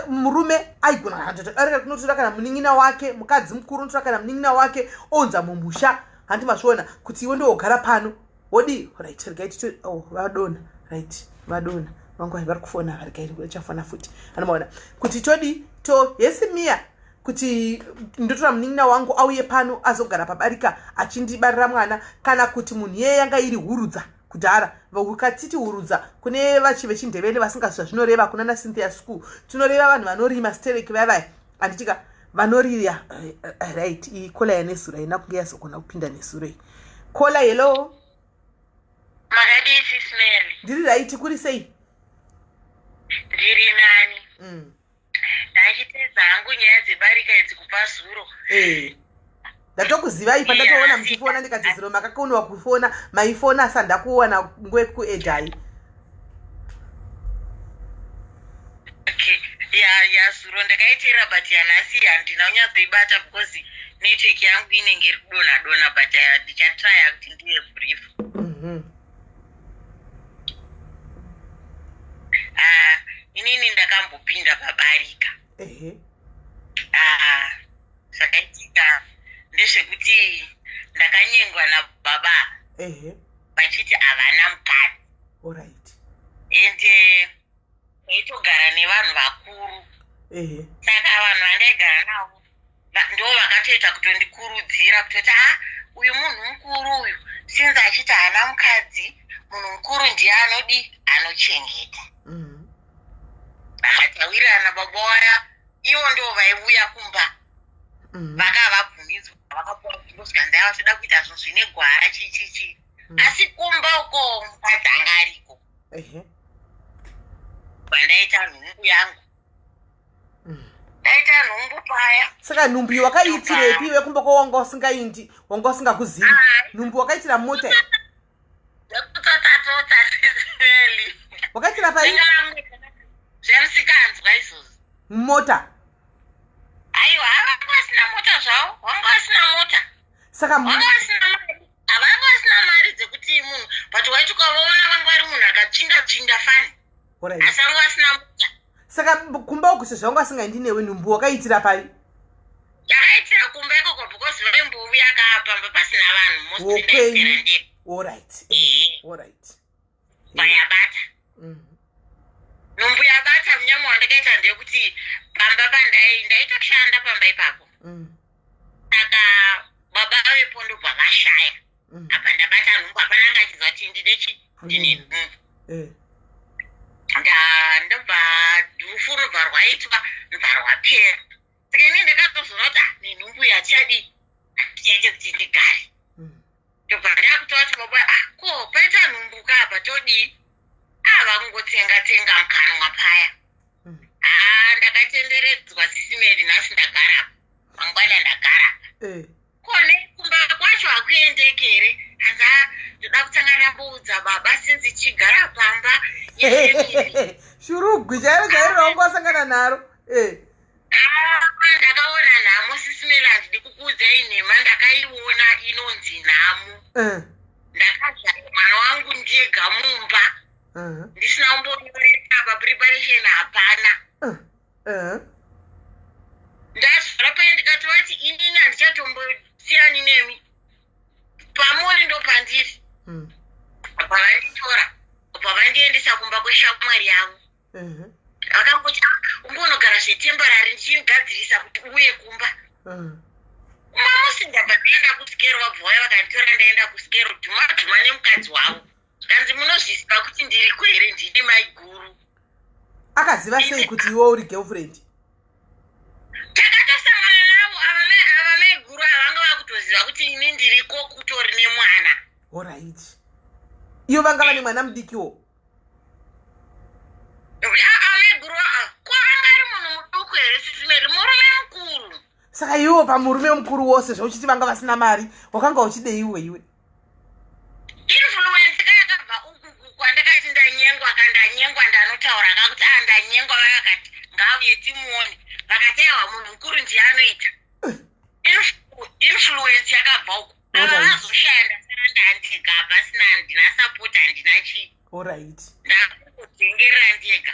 murume aigona kutodarika kunotora kana munin'ina wake, mukadzi mukuru unotora kana munin'ina wake, ounza mumusha, handi mazviona, kuti iwe ndowogara pano, wodii? Right, regai tito, oh, vadona. Right, vadona vangu vari kufona, regai chafona futi, anomaona kuti todi to hesi miya kuti ndotora munin'ina wangu auye pano azogara pabarika achindibarira mwana, kana kuti munhu iyeye yanga iri hurudza kudhara. Ukatiti hurudza kune vachi vechindevele vasingazi zvazvinoreva, kuna naCynthia School, tinoreva vanhu vanorima stereki vaya vaya, handitika, vanorira. Right, iyi caller yanesura ina kunge yazogona kupinda nesura iyi. Caller, hello. Makadii, Sis Melly? Ndiri right, kuri sei? Ndiri nani. Ndachitedza hangu nyaya dzebarika idzi kubva zuro. Ndatokuzivai pandatoona muchifona, ndikati zuro makakoniwa kufona, maifona asi handakuwana nguva yekuedhai. Okay, ya zuro ndakaiteera, but yanhasi handina kunyatsoibata because network yangu inenge iri kudonha donha, but ndichatraya kuti ndive brief. Ah, inini ndakambopinda pabarika. Ah, zvakaitika ndezvekuti ndakanyengwa nababa vachiti havana mukadzi. Ende ndaitogara nevanhu vakuru. Saka vanhu vandaigara navo ndo vakatoita kutondikurudzira kutoti, a, uyu munhu mukuru uyu, since achiti haana mukadzi. Munhu mukuru ndiye anodi anochengeta. Tawirana baba waya, ivo ndo vaiuya kumba. Vakavabvumidzwa, vakapuwa nzvimbo, zvikanzi aiwa, toda kuita zvinhu zvine gwara, chichichi. Asi kumba uko mukadzi anga ariko. Pandaita nhumbu yangu, ndaita nhumbu paya. Saka nhumbu iyi wakaitirepi iwe kumba kwawanga usingaindi, wanga usingakuzivi? Nhumbu wakaitira mota? Zvekutotsatsotsa, siseli. Wakaitira pai? Zvemusikanzwa izvozvo. Mumota? Aiwa, havanga vasina mota zvavo, vanga vasina mota. Saka Vanga vasina mari, havanga vasina mari dzekuti munhu, but waiti ukavaona vanga vari munhu akatsvinda tsvinda fani. Asi vanga vasina mota. Saka kumba uku, sezvo vanga vasingaendi newe, nhumbu wakaitira pai? Ndakaitira kumba ikoko because vaimbouya kapamba pasina vanhu mostly. Wokwenyu. Ndaitira ndega. Alright. Ehe. Payabata nhumbu yabata, munyama wandakaita ndeyekuti pamba pandai ndaitoshanda pamba ipapo. Saka baba vepo ndobva vashaya. Apa ndabata nhumbu, hapana anga achiziva kuti ndine chi, ndine nhumbu. Ndobva rufu rubva rwaitwa, rubva rwapera. Saka ini ndakatozoona kuti, ah, nenhumbu iyi hatichadi, hatichaite kuti ndigare. Ndobva ndakutora kuti, baba, ah, ko paita nhumbu ka apa, todii? Ah, vakungotsenga tsenga mukanwa paya. Ah, ndakatenderedzwa, sisimeri. Nhasi ndagara apa, mangwana ndagara apa. Kone kumba kwacho hakuendeki here? Hanzi, "Ah, ndoda kutanga ndamboudza baba sinzi chigara pamba yefamily." Shurugwi chairo chairo rawanga wasangana naro. Ah, ndakaona nhamo, sisimeri, handidi kukuudzai nhema, ndakaiona inonzi nhamo. Ndakazvara mwana wangu ndega mumba, ndisina kumbonyoresa apa, preparation hapana. Ndazvara paye, ndikatovati inini handichatombosiyani nemi, pamuri ndo pandiri. Pavanditora, pavandiendesa kumba kweshamwari yavo, akangoti, "Ah, umbonogara zvetemporary ndichigadzirisa kuti uye kumba." Mamusi ndabva ndaenda kusikero, vabva vauya vakanditora, ndaenda kusikero, dhuma dhuma nemukadzi wavo. Zvikanzi, "Munozviziva kuti ndiriko here? Ndini maiguru." Akaziva sei kuti iwe uri girlfriend? Takatosangana navo ava maiguru ava, vanga vakutoziva kuti ini ndiriko, kutori nemwana. Alright, iyo vanga vane mwana mudikiwo? Maiguru, ko anga ari munhu muduku here, sisimeri? Murume mukuru. Saka iwo pamurume mukuru wose, zvauchiti vanga vasina mari, wakanga uchideiwe iwe? Influence ka yakabva ukuku kwandakati ndanyengwa kandanyengwa, ndanotaura kakuti, a, ndanyengwa, vakakati ngauye timuone, vakati aiwa, munhu mukuru ndiye anoita. Influence yakabva uku ava. Vazoshaya, ndasara ndandega, pasina, handina support, handina chii. Ndakungodzengerera ndega.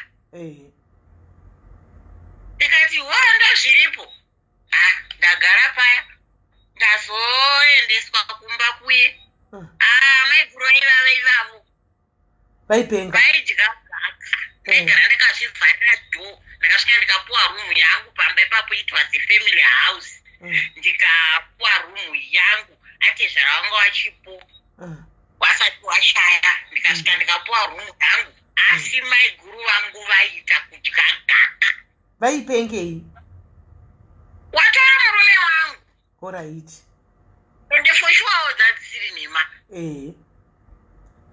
Ndikati, ho, ndozviripo. Ha, ndagara paya, ndazoendeswa kumba kuye. Ah, maiguru vaivava ivavo. Vaipenga. Vaidya gaka. Ndaigara ndakazvivharira door. Ndakasvika ndikapuwa rumu yangu pamba ipapo, it was a family house. Ndikapuwa rumu yangu, atezvara vanga vachipo wasati washaya. Ndikasvika ndikapuwa rumu yangu, asi maiguru vangu vaita kudya gaka. Vaipengei? Watora murume wangu. Ende for sure dzadzisiri nhema.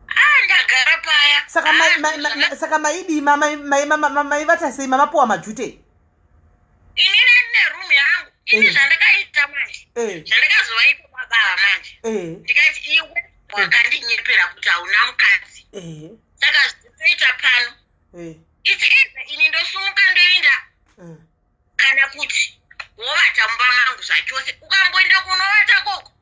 Ah, ndagara paya. Saka Ah, saka maidii? Maivata sei? Mamapuwa majute? Inini ndine rumu yangu ini. Zvandakaita manje, zvandakazovaita baba ava manje, ndikati, iwe wakandinyepera kuti hauna mukadzi. Saka zvitoita pano, it's either ini ndosumuka ndoenda kana kuti wovata mumba mangu zvachose. Ukangoenda kunovata koko,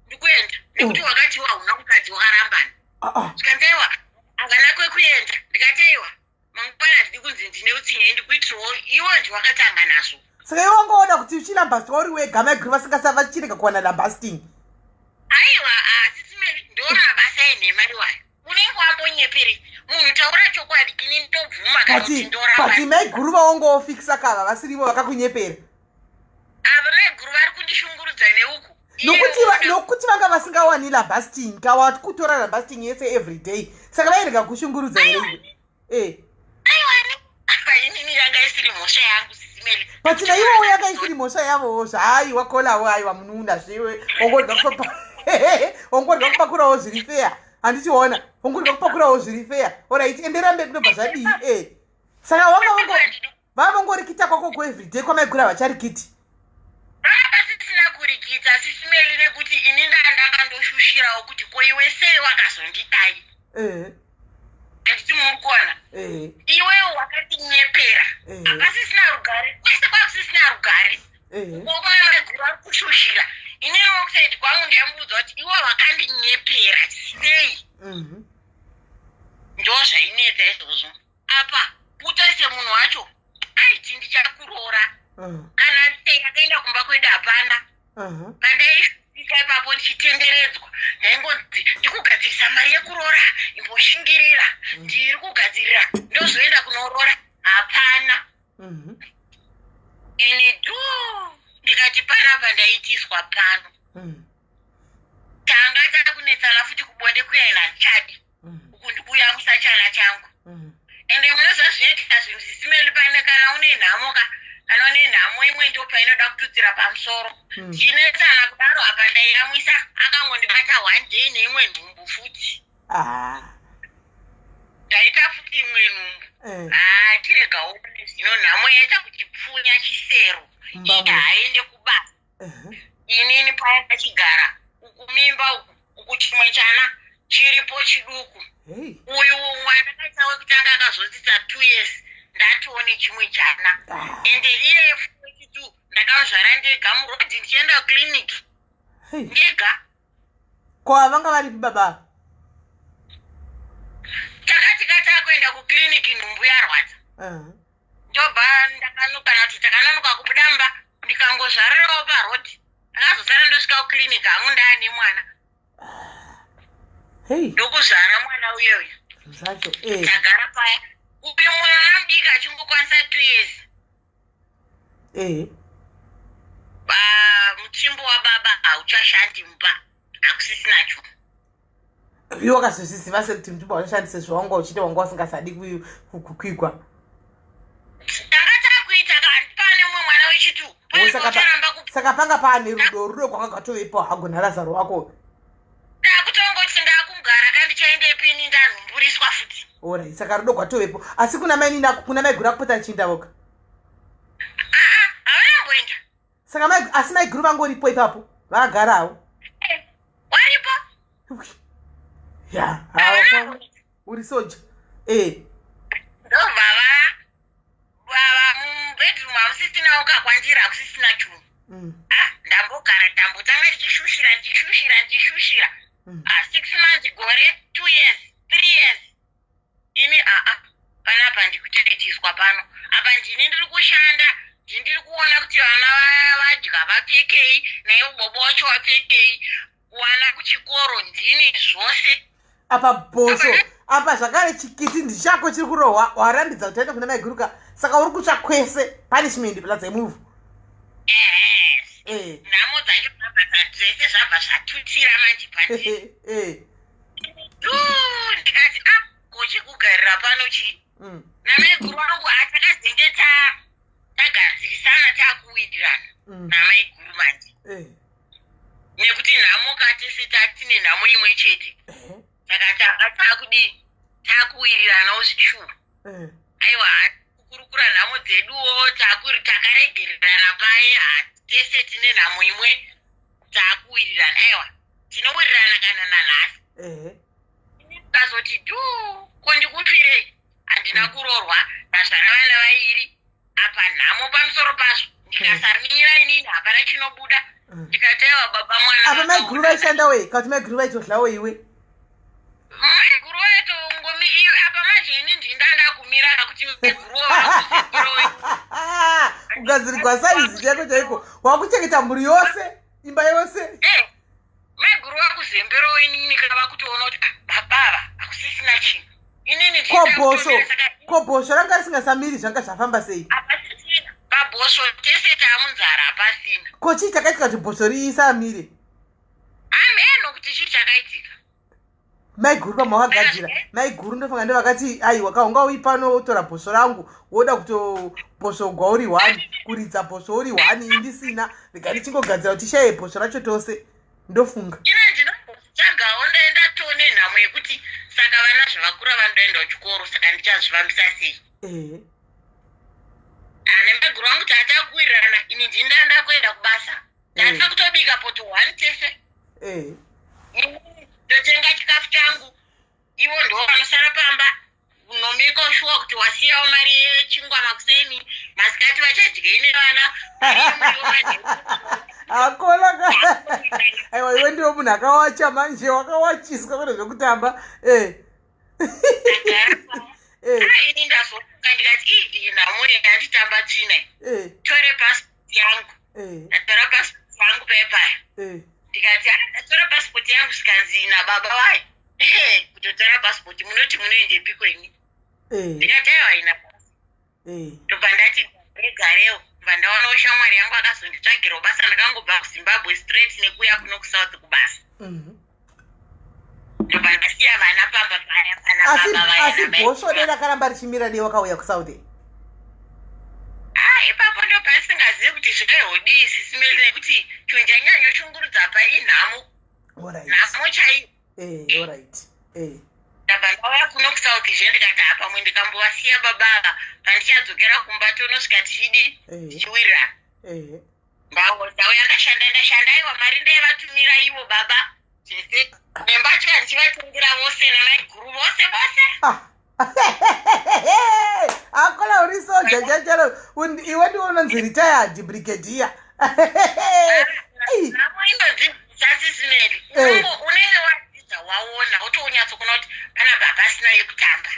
ndikuenda, nekuti wakati iwe hauna mukadzi, wakarambana. Ah, ah. Zvikanzi, aiwa, havana kwekuenda. Ndikati, aiwa, mangwana handidi kunzi ndine utsinye, ndikuitirawo iwe ndiwakatanga nazvo. Saka iwe wangaona kuti uchilambastwa uri wega, maiguru vasingasa vachirega kuwana lambasting? Aiwa, asisimeri, ndo mabasa enhema iwayo. Unenge wambonyepere munhu, taura chokwadi, ini ndobvuma kana kuti ndoramba. But maiguru vawangofikisa kava vasirivo vakakunyepera? Ava maiguru vari kundishungurudza neuku. Nokuti vanga vasingawani lambasting, kawa kutora lambasting yese every day. Saka vairega kushungurudza here iwe? Eh. Aiwa, inini yanga isiri mhosva yangu, Sis Melly. Patina iwowo yanga isiri mhosva yavowo zvaaiwa kolawo. Aiwa, munun'una zviwe ongorya kupakurawo zviri feya, handichiona ongorya kupakurawo zviri feya. Alright, enderambe, ndobva zvadii? E, saka wanga vavongorikita kwako ku everyday kwamaigura vacharikiti? Pasisina kurikita, Sis Melly, nekuti ini ndandakandoshushirawo kuti ko iwe sei wakazondidai? Handiti muri kuona? Iwewo wakatinyepera. Hapasisina rugare, kwese kwakusisina rugare. Kokuna maiguru ari kushushira, inini ku side kwangu ndaimuudza kuti iwe wakandinyepera sei? Ndo zvainetsa izvozvo. Apa utarise munhu wacho aiti ndichakuroora. Kana sei akaenda kumba kwedu hapana. Pandaisvika ipapo ndichitenderedzwa, ndaingonzi ndikugadzirisa mari yekuroora, imboshingirira, ndiri kugadzirira, ndozoenda kunoroora. Hapana. Ini du ndikati panapa ndaitiswa pano. Tanga takunetsana futi kubonde kuyaina, handichadi. Uku ndikuyamwisa chana changu. Ende munoziva zvinoitika zvinhu, Sis Melly, pane kana une nhamo ka, kana une nhamo imwe ndo painoda kututsira pamusoro. Ndinetsana kudaro, apa ndaiyamwisa, akangondibata one day neimwe nhumbu futi. Ndaita futi imwe nhumbu. Ah, chiregawo zvino nhamo yaita kuchipfunya chisero. Mbamo. Iye haaende kubasa. Inini paya ndachigara uku, mimba uku, uku chimwe chana chiripo chiduku. Uyu mwana kaita wekutanga akazodzidza 2 years, ndatione chimwe chana. Ende iye futi ndakamuzvara ndega murodhi ndichienda kuclinic. Ndega. Ko havanga varipi baba? Takati katakuenda kuclinic, nhumbu yarwadza. Ndobva ndakanuka, nati takanonoka kubuda mba, ndikangozvarirawo parodhi. Ndakazosara ndosvika kuclinic hangu ndaane mwana. Ndokuzvara mwana uyoyo. Zvacho. Tagara paya, uyu mwana mudiki achingokwanisa 2 years. Muchimbo wababa hauchashandi mumba, hakusisinacho. Iwe wakazozviziva sekuti mutumba uchashandise zvawanga uchiita, wanga usingasadi kukwigwa? Tanga takuita pane mumwe mwana wechitu. Saka saka panga paane rudo, rudo kwanga kwatovepo hagona Razaro wako. Ndakutongoti ndakugara kandichaendepi ini, ndanhumburiswa futi. Alright, saka rudo kwatovepo, asi kuna mainini, kuna maiguru akupota achiinda voga? Aa, havana kumboenda. Saka asi maiguru vangoripo ipapo vakagarawo? Eh, waripo. Ya. Havana. Uri soja e. Ndobva vava mubedroom, hamusisinawo kakwandira, hakusisina chunhu. Ah, ndambogara, ndambotanga ndichishushira, ndichishushira, ndichishushira. Ah, 6 months, gore, 2 years, 3 years, ini aa, panapa ndikutoitiswa pano. Apa ndini ndiri kushanda, ndiri kuona kuti vana vadya vapfekei, naivo bobo wacho wapfekei, kuwana kuchikoro, ndini zvose. Apa bhosvo apa zvakare, chikiti ndichako chiri kurohwa, warambidza kuti aende kuna maiguruka, saka uri kutsva kwese, punishment plus emuvhu. Ehe. Nhamo dzacho zvabva zvese zvabva zvatutira manje pandiri. Du ndikati a, ko chekugarira pano chii? Namaiguru wangu atakazenge tagadzirisana, takuwirirana namaiguru manje. Nekuti nhamo katese tatine nhamo imwe chete. Saka tanga takudii, takuwiriranawo zvishuwa. Aiwa, kukurukura nhamo dzeduwo, takaregererana paye. Tese tine nhamo imwe, takuwirirana. Aiwa, tinowirirana kana nanhasi. Kazoti du, ko ndikutsvirei, handina kuroorwa, ndazvara vana vairi, apa nhamo pamusoro pazvo, ndikasamira inini hapana chinobuda. Ndikati aiwa baba, mwana Apa maiguru vaishanda wei, kana kuti maiguru vaitohlawo iwe? Maiguru vaitongomi apa manje ini ndindanda kumira kuti maiguru. Kugadzirigwa saizi chaiko chaiko, wakuchengeta mhuri yose, imba yose. Eh, maiguru vakuzemberawo inini kava kutoona kuti ah, babava hakusisina chinhu, inini. Ko bhosvo, ko bhosvo ranga risingasamiri, zvanga zvafamba sei? Hapasisina pabhosvo, tese taamunzara, hapasina. Ko chii chakaitika kuti bhosvo riisamire? Hameno kuti chii chakaitika. Maiguru pamwe wakagadzira, maiguru ndofunga ndovakati aiwa ka, unga ui pano wotora bhosvo rangu, woda kutobhosvogwa uri one, kuridza bhosvo uri one, indisina, rega ndichingogadzira kuti tishaye bhosvo racho tose, ndofunga. Ina ndinotsvagawo, ndaenda tone nhamo yekuti saka vana zvavakura vanodaenda kuchikoro, saka ndichazvifambisa sei? Ane maiguru vangu tatakuwirirana, ini ndindaenda kuenda kubasa, ndandida kutobika poto one tese. Ndotenga chikafu changu, ivo ndo vanosara pamba unomeka shuwa kuti wasiyawo mari yechingwa makuseni, masikati vachadyei nevana, mari yemuriwo manheru. Akola, aiwa, iwe ndiwo munhu akawacha manje, wakawachiswa kwete zvekutamba. Ah, ini ndazofunga ndikati, ii, iyi nhamo yanditamba tsvina iyi. Tore pasipoti yangu. Ndatora pasipoti yangu pepaya. Ndikati, "Ah, ndatora pasipoti yangu." Zvikanzi nababa vayo, "Ehe, kutotora pasipoti munoti munoendepiko imi?" Ndikati, "Aiwa, haina basa." Ndobva ndati regarewo, bva ndawanawo shamwari yangu akazonditsvagirawo basa. Ndakangobva kuZimbabwe straight nekuuya kuno kuSouth kubasa. Ndobva ndasiya vana pamba paya pana Asi baba vaya asi namai. Bhosvo dai rakaramba richimira, dei wakauya kuSouth. Ah, ipapo ndo pandisingazivi kuti zvaihodii, Sis Melly, nekuti chinhu chanyanyoshungurudza pa inhamo. Nhamo chaiyo. Alright. Ndabva ndauya kuno kuSouth zve, ndikati pamwe ndikambovasiya baba ava, pandichadzokera kumba tonosvika tichidi tichiwirirana. Ndauya, ndashanda, ndashanda, aiwa, mari ndaivatumira ivo baba zvese, nembatya ndichivatengera vose namaiguru vose vose. Ah. Akola, uri soja chacharo iwe, ndiwe unonzi retired brigadier. Ei. Nhamo inodzidzisa, Sis Melly. Unenge wadzidza, waona, wotonyatsokuona kuti panapa hapasina yekutamba.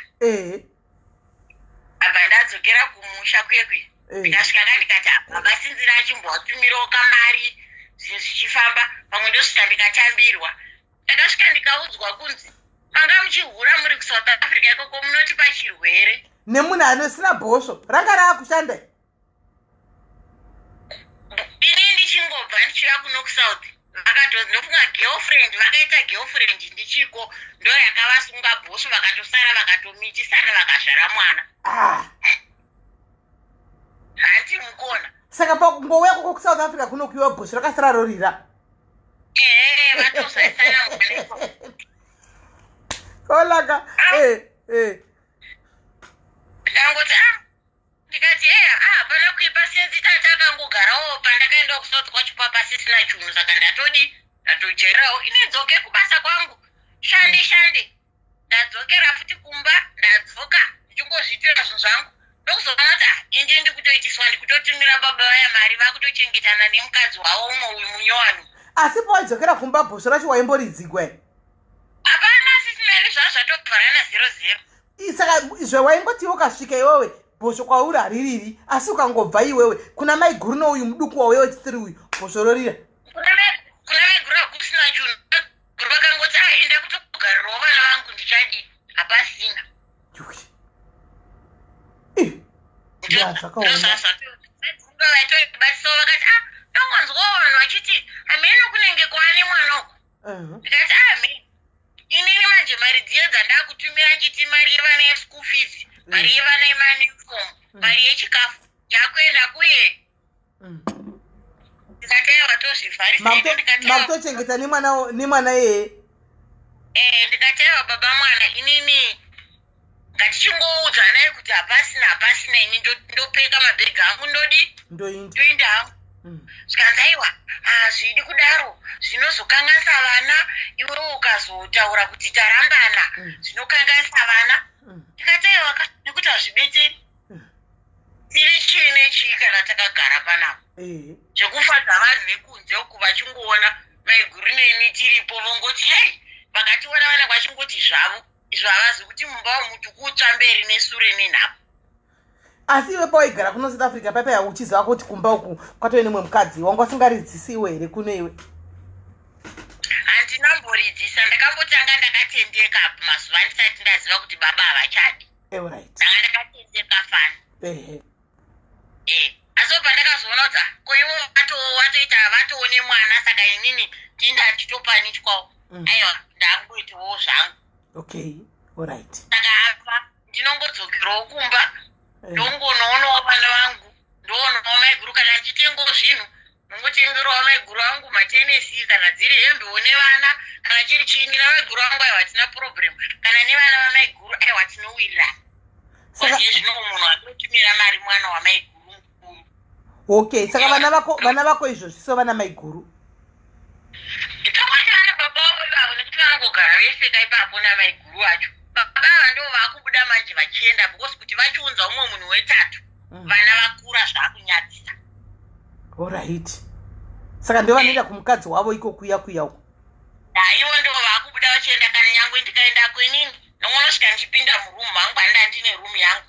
Abva ndadzokera kumusha kwekwe. Ndikasvika ka, ndikati, "Ah, baba sinzira achimbowatumirawo kamari, zvinhu zvichifamba, pamwe ndosvika ndikatambirwa." Ndakasvika ndikaudzwa kunzi, "Manga muchihura muri kuSouth Africa ikoko, munotipa chirwere." Nemunhu anosina bhosvo ranga raakushanda. Ini ndichingobva ndichiuya kuno kuSouth, vakato, ndofunga girlfriend, vakaita girlfriend ndichiko, ndo yakavasunga bhosvo, vakatosara vakatomitisana, vakazvara mwana. Ah. Hanti mukona? Saka pakungouya koko kuSouth Africa kuno kuiwa, bhosvo rakasara rorira. Ehe, vatozaisana mwana ikoko. Kolaka. Ndangoti, ah, ndikati, eya, ah, hapana kuipa, sinzi tata akangogarawo pandakaendawo kuSouth kwacho pasisina chunhu, saka ndatodi ndatojairawo, inedzoke kubasa kwangu, shande shande. Ndadzokera futi kumba, ndadzoka ndichingozviitira zvinhu zvangu, ndokuzoona kuti, ah, indi ndikutoitiswa, ndikutotumira baba vaya mari, vakutochengetana nemukadzi wavo umwe uyu munyowani. Asi pawaidzokera kumba, bhosvo racho waimboridzigwa? Hapana, Sis Melly, zvava zvatovharana 00. Saka zvawaingotiwo ukasvika iwewe, bhosvo kwauri haririri, asi ukangobva iwewe kuna maiguru nouyu muduku wauya wechitiri uyu, bhosvo rorira. Kuna maiguru hakusina chunhu. Guru vakangoti, "Ah, enda kutogarirawo vana vangu, ndichadii?" Hapasina. Yuwi. Ih, ya, zvakaoma. Vaitoibatisawo, vakati, "Ah, ndongonzwawo vanhu vachiti hameno kunenge kwaane mwana uku." Ndikati, "Ah, inini manje mari dziye dzandakutumira nchiti mari yevana yeschool fees, mari yevana yemauniform, mari yechikafu, yakuenda kuye." Ndikati, "Aiwa, tozvivharisa." Ndikati, "Aiwa." Makutochengeta nemwana iyeye? Eh, ndikati, "Aiwa, baba mwana, inini ngatichingoudzanai kuti hapasina, hapasina. Ini ndopeka mabhegi angu, ndodi Ndoindi. Ndoenda hangu." Zvikanzi, "Aiwa, hazvidi kudaro, zvinozokanganisa vana. Iwewe ukazotaura kuti tarambana, zvinokanganisa vana." Ndikati, "Aiwa ka, nekuti hazvibetseri. Tiri chii nechii kana takagara panapa, zvekufadza vanhu vekunze uku, vachingoona maiguru neni tiripo, vongoti hei, vakationa vanenge vachingoti zvavo izvo, havazi kuti mumba umu tikutsva mberi nesure nenhapo." Asi iwe pawaigara kuno South Africa paipa, uchiziva kuti kumba uku kwatove nemwe mukadzi, wanga usingaridzisiwe here kuno iwe? Handina mboridzisa. Ndakambotanga ndakatendeka mazuva ndisati ndaziva kuti baba havachadi. Ndanga ndakatendeka fani. Asi obva ndakazoona kuti, ah, ko ivo vatoita vatoone mwana, saka inini ndinda ndichitopanichwawo. Aiwa, ndakungoitawo zvangu. Okay, alright. Saka apa ndinongodzokerawo kumba, ndongonoonawo vana vangu, ndoonawo maiguru. Kana ndichitengawo zvinhu, ndongotengerawo maiguru vangu matenesi, kana dziri hembewo nevana, kana chiri chiini namaiguru vangu. Aiwa, hatina problem. Kana nevana vamaiguru, aiwa, tinowirirana. Kwaziye zvino munhu anotumira mari mwana wamaiguru mukuru. Okay, saka vana vako izvozvi so vana maiguru? Tokwati vana baba vavo ivavo, nekuti vanongogara veseka ipapo namaiguru vacho. Baba ava ndo vaakubuda manje vachienda, because kuti vachiunza umwe munhu wetatu, vana vakura, zvaakunyadzisa. Alright, saka ndo vanoenda kumukadzi wavo iko kuya kuya uko? Ivo ndo vaakubuda vachienda. Kana nyangwe ndikaendako inini, ndongonosvika ndichipinda murumu mangu. Handida, ndine rumu yangu.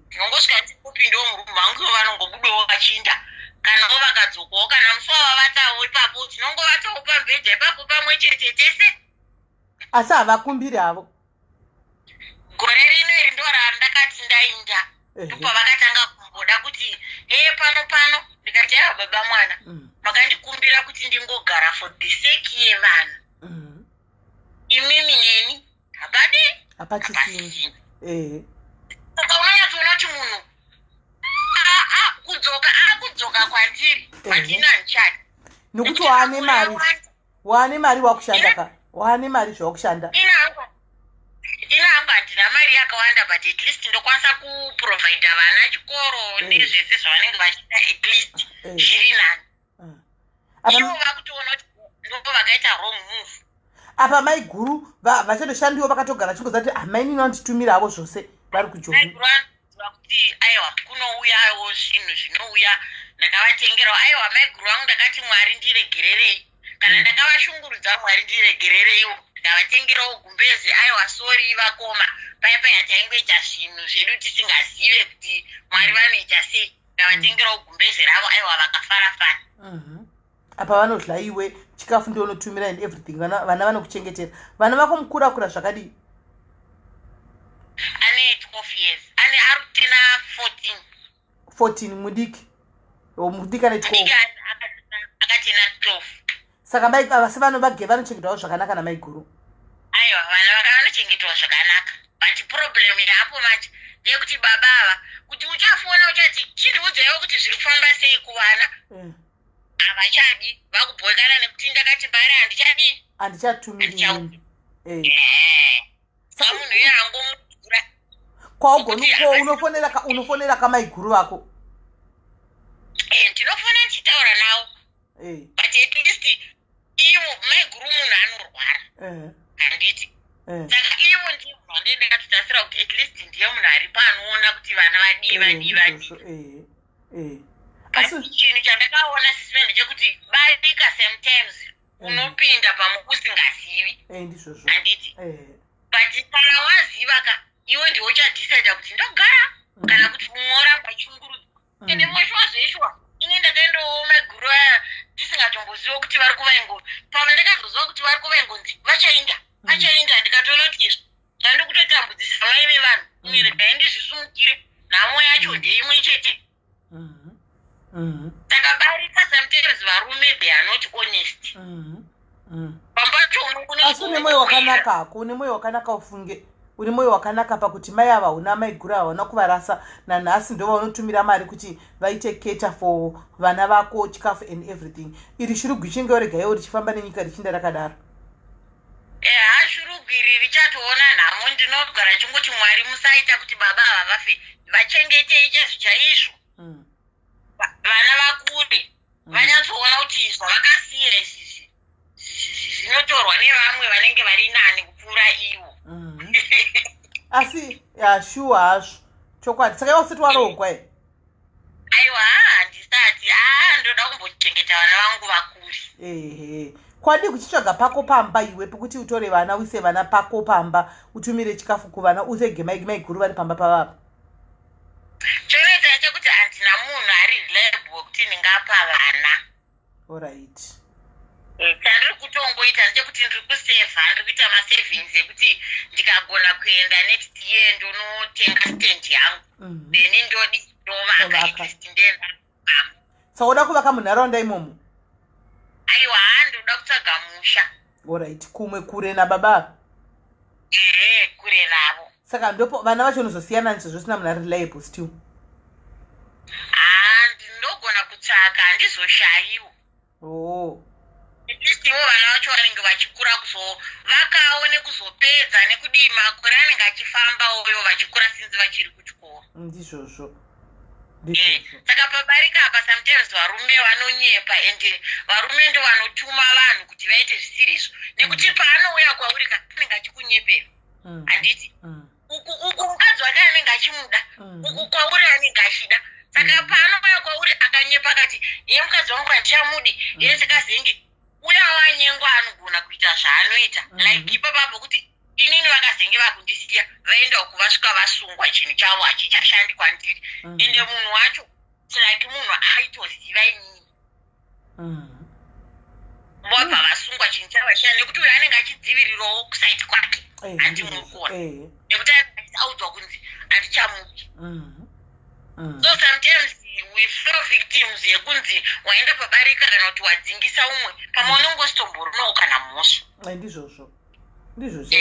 Ndinongosvika ndichingopindawo murumu mangu, ivo vanongobudawo vachiinda. Kanawo vakadzokawo, kana musi wavavatawo ipapo, tinongovatawo pamubhedha ipapo pamwe chete tese. Asi havakumbiri havo? Gore rino iri ndo randakati ndainda. Ndopavakatanga kumboda kuti heye, pano pano. Ndikati, aiwa baba mwana, makandikumbira kuti ndingogara for the sake yevana. Imimi neni hapadi. Hapachisini. Hapasisina. Saka unonyatsoona kuti munhu kudzoka, akudzoka kwandiri, but handichadi. Nokuti waane mari, waane mari, wakushanda ka, waane mari zvawakushanda. Ina hangu handina mari yakawanda, but at least ndokwanisa kuprovida vana chikoro nezvese zvavanenge vachida, at least zviri nani. Ivo vakutoona kuti ndo vakaita wrong move. Apa maiguru vachatoshandiwo, vakatogara chingoziva kuti amainini vanditumira havo zvose vari kuJoni. Maiguru vanoziva kuti aiwa, kunouyawo zvinhu zvinouya. Ndakavatengerawo. Aiwa, maiguru vangu, ndakati, "Mwari ndiregererei kana ndakavashungurudza. Mwari ndiregerereiwo." Ndikavatengerawo gumbezi. "Aiwa, sorry vakoma, paya paya taingoita zvinhu zvedu tisingazive kuti Mwari vanoita sei." Ndikavatengerawo gumbezi ravo. Aiwa, vakafarafara. Apa vanodla iwe chikafu, ndionotumira and everything. Vana vanokuchengetera. Vana vako mukuru akura zvakadii? Ane 12 years, ane ari kutena 14. 14 mudiki? O, mudiki ane 12? Mudiki akatena 12. Saka mai vasi vano vage vanochengetwawo zvakanaka namaiguru? Aiwa, vana vaka vanochengetwa zvakanaka, but problem yapo manje ndeyekuti baba ava, kuti uchafona uchati, "Chindiudzaiwo kuti zviri kufamba sei kuvana," havachadi. Vakubhoekana nekuti ndakati mari handichadi. Handichatumiri. Ehe. Saka munhu iye angomudhura. Kwaugoni ko unofonera kamaiguru vako? Ndinofona ndichitaura navo, but at least ivo maiguru munhu anorwara, handiti? Saka ivo ndiye munhu wandee ndakatotarisira kuti at least ndiye munhu aripo anoona kuti vana vadii, vadii, vadii. Ndizvozvo, eh. But Asi chinhu chandakaona sisime ndechekuti barika sometimes unopinda pamwe usingazivi, Ndizvozvo. handiti? But kana waziva ka, iwe ndiwe uchadecida kuti ndogara kana kuti umwe oramba achungurudzwa. Ende moshuwa zveshuwa, ini ndakaendawo maiguru aya ndisingatomboziva kuti vari kuvaingo. Pamwe ndakazoziva kuti vari kuvaingonzi vachainda, vachainda, ndikatoona kuti izvi zvandi kutotambudzisa mai vevanhu. Imwe regai ndizvisumukire, nhamo yacho ndeimwe chete. Saka barika sometimes varume, they are not honest. Pambacho unogona Asi une mwoyo wakanaka hako, une mwoyo wakanaka, ufunge. Une mwoyo wakanaka pakuti mai ava una maiguru ava hauna kuvarasa. Nanhasi ndo vaunotumira mari kuti vaite cater for vana vako, chikafu and everything. Iri shurugwi chinge regaiwo richifamba nenyika, richinda rakadaro. Eha, shurugwi iri richatoona nhamo. Ndinogara chingoti, "Mwari, musaita kuti baba ava vafe. Vachengetei chaizvo chaizvo." Vana vakure, vanyatsoona kuti zvavakasiya izvi zvinotorwa nevamwe vanenge vari nani kupfuura ivo. Asi yashuwa hazvo, chokwadi. Saka iwe usati waroogwa e? Aiwa, handisati. Aa, ndoda kumbochengeta vana vangu vakuri. Ehe, kwadi kuchitsvaga pako pamba iwe, pekuti utore vana, uise vana pako pamba, utumire chikafu kuvana, urege maiguru vari pamba pavapa? Chonoita chekuti handina munhu ari reliable wekuti ndingapa vana. Alright. Chandiri kutongoita ndechekuti ndiri kusevha, ndiri kuita masavings ekuti ndikagona kuenda next year ndonotenga stand yangu. Then ndodi ndovaka. Ndovaka. At least ndoenda. Saka uda kuvaka munharaunda imomo? Aiwa, ha, ndoda kutsvaga musha. Alright, kumwe kure nababa? Ehe. ndikure navo. Saka ndopo vana vacho unozosiyana sezvo usina munhu ari reliable still. Haa, ndinogona kutsvaka, handizoshayiwo. Oh. At least ivo vana vacho vanenge vachikura, kuzovakawo nekuzopedza nekudii, makore anenge achifambawo ivo vachikura sinzi vachiri kuchikoro. Ndizvozvo. Saka pabarika apa, sometimes varume vanonyepa, and varume ndo vanotuma vanhu kuti vaite zvisirizvo, nekuti paanouya kwauri ka, anenge achikunyepera. Handiti? Uku uku mukadzi wake anenge achimuda, uku kwauri anenge achida. Saka paanouya kwauri akanyepa akati, "Iye mukadzi wangu handichamudi," iye tikazenge uya wanyengwa anogona kuita zvaanoita. Like ipapapo kuti inini vakazenge vakundisiya, vaenda uku, vasvika vasungwa, chinhu chavo hachichashandi kwandiri. Ende munhu wacho, it's like munhu aitoziva inini. Vabva vasungwa, chinhu chavo hachishandi, nekuti uyo anenge achidzivirirawo kuside kwake. Handi muri kuona? Nekuti anenge audzwa kunzi handichamudi. So sometimes we fall victims yekunzi waenda pabarika kana kuti wadzingisa umwe, pamwe unenge usitomborinawo kana mhosva. Ndizvozvo, ndizvozvo.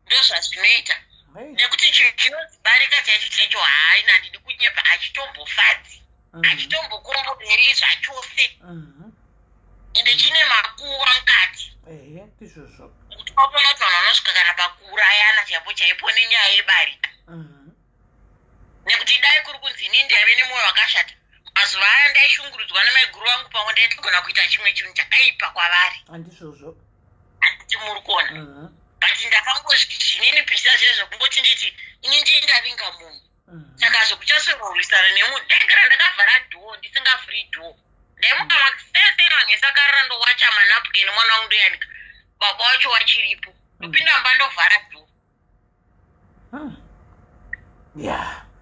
Ndo zvazvinoita. Nekuti chinhu chinonzi barika chaicho chaicho, haina, handidi kunyepa, hachitombofadzi, hachitombokomboreri zvachose. Ende chine makuva mukati. Ehe, ndizvozvo. Kuti wakuona kuti vanhu vanosvika kana pakuurayana chaipo chaipo nenyaya yebarika. Nekuti dai kuri kunzi inini ndaive nemwoyo wakashata, mazuva aya ndaishungurudzwa nemaiguru vangu, pamwe ndaitogona kuita chimwe chinhu chakaipa kwavari. Handizvozvo. Handiti muri kuona? But ndakangozvininipisa zvezvo, kungoti nditi ini ndii ndavinga munhu. Saka zvokuchasororwisana nemunhu, ndaigara ndakavhara door, ndisingavhuri door. Ndaimuka makuseni, vangesakarira, ndowacha manapukeni, mwana wangu ndoyanika, baba wacho wachiripo, ndopinda mumba, ndovhara door.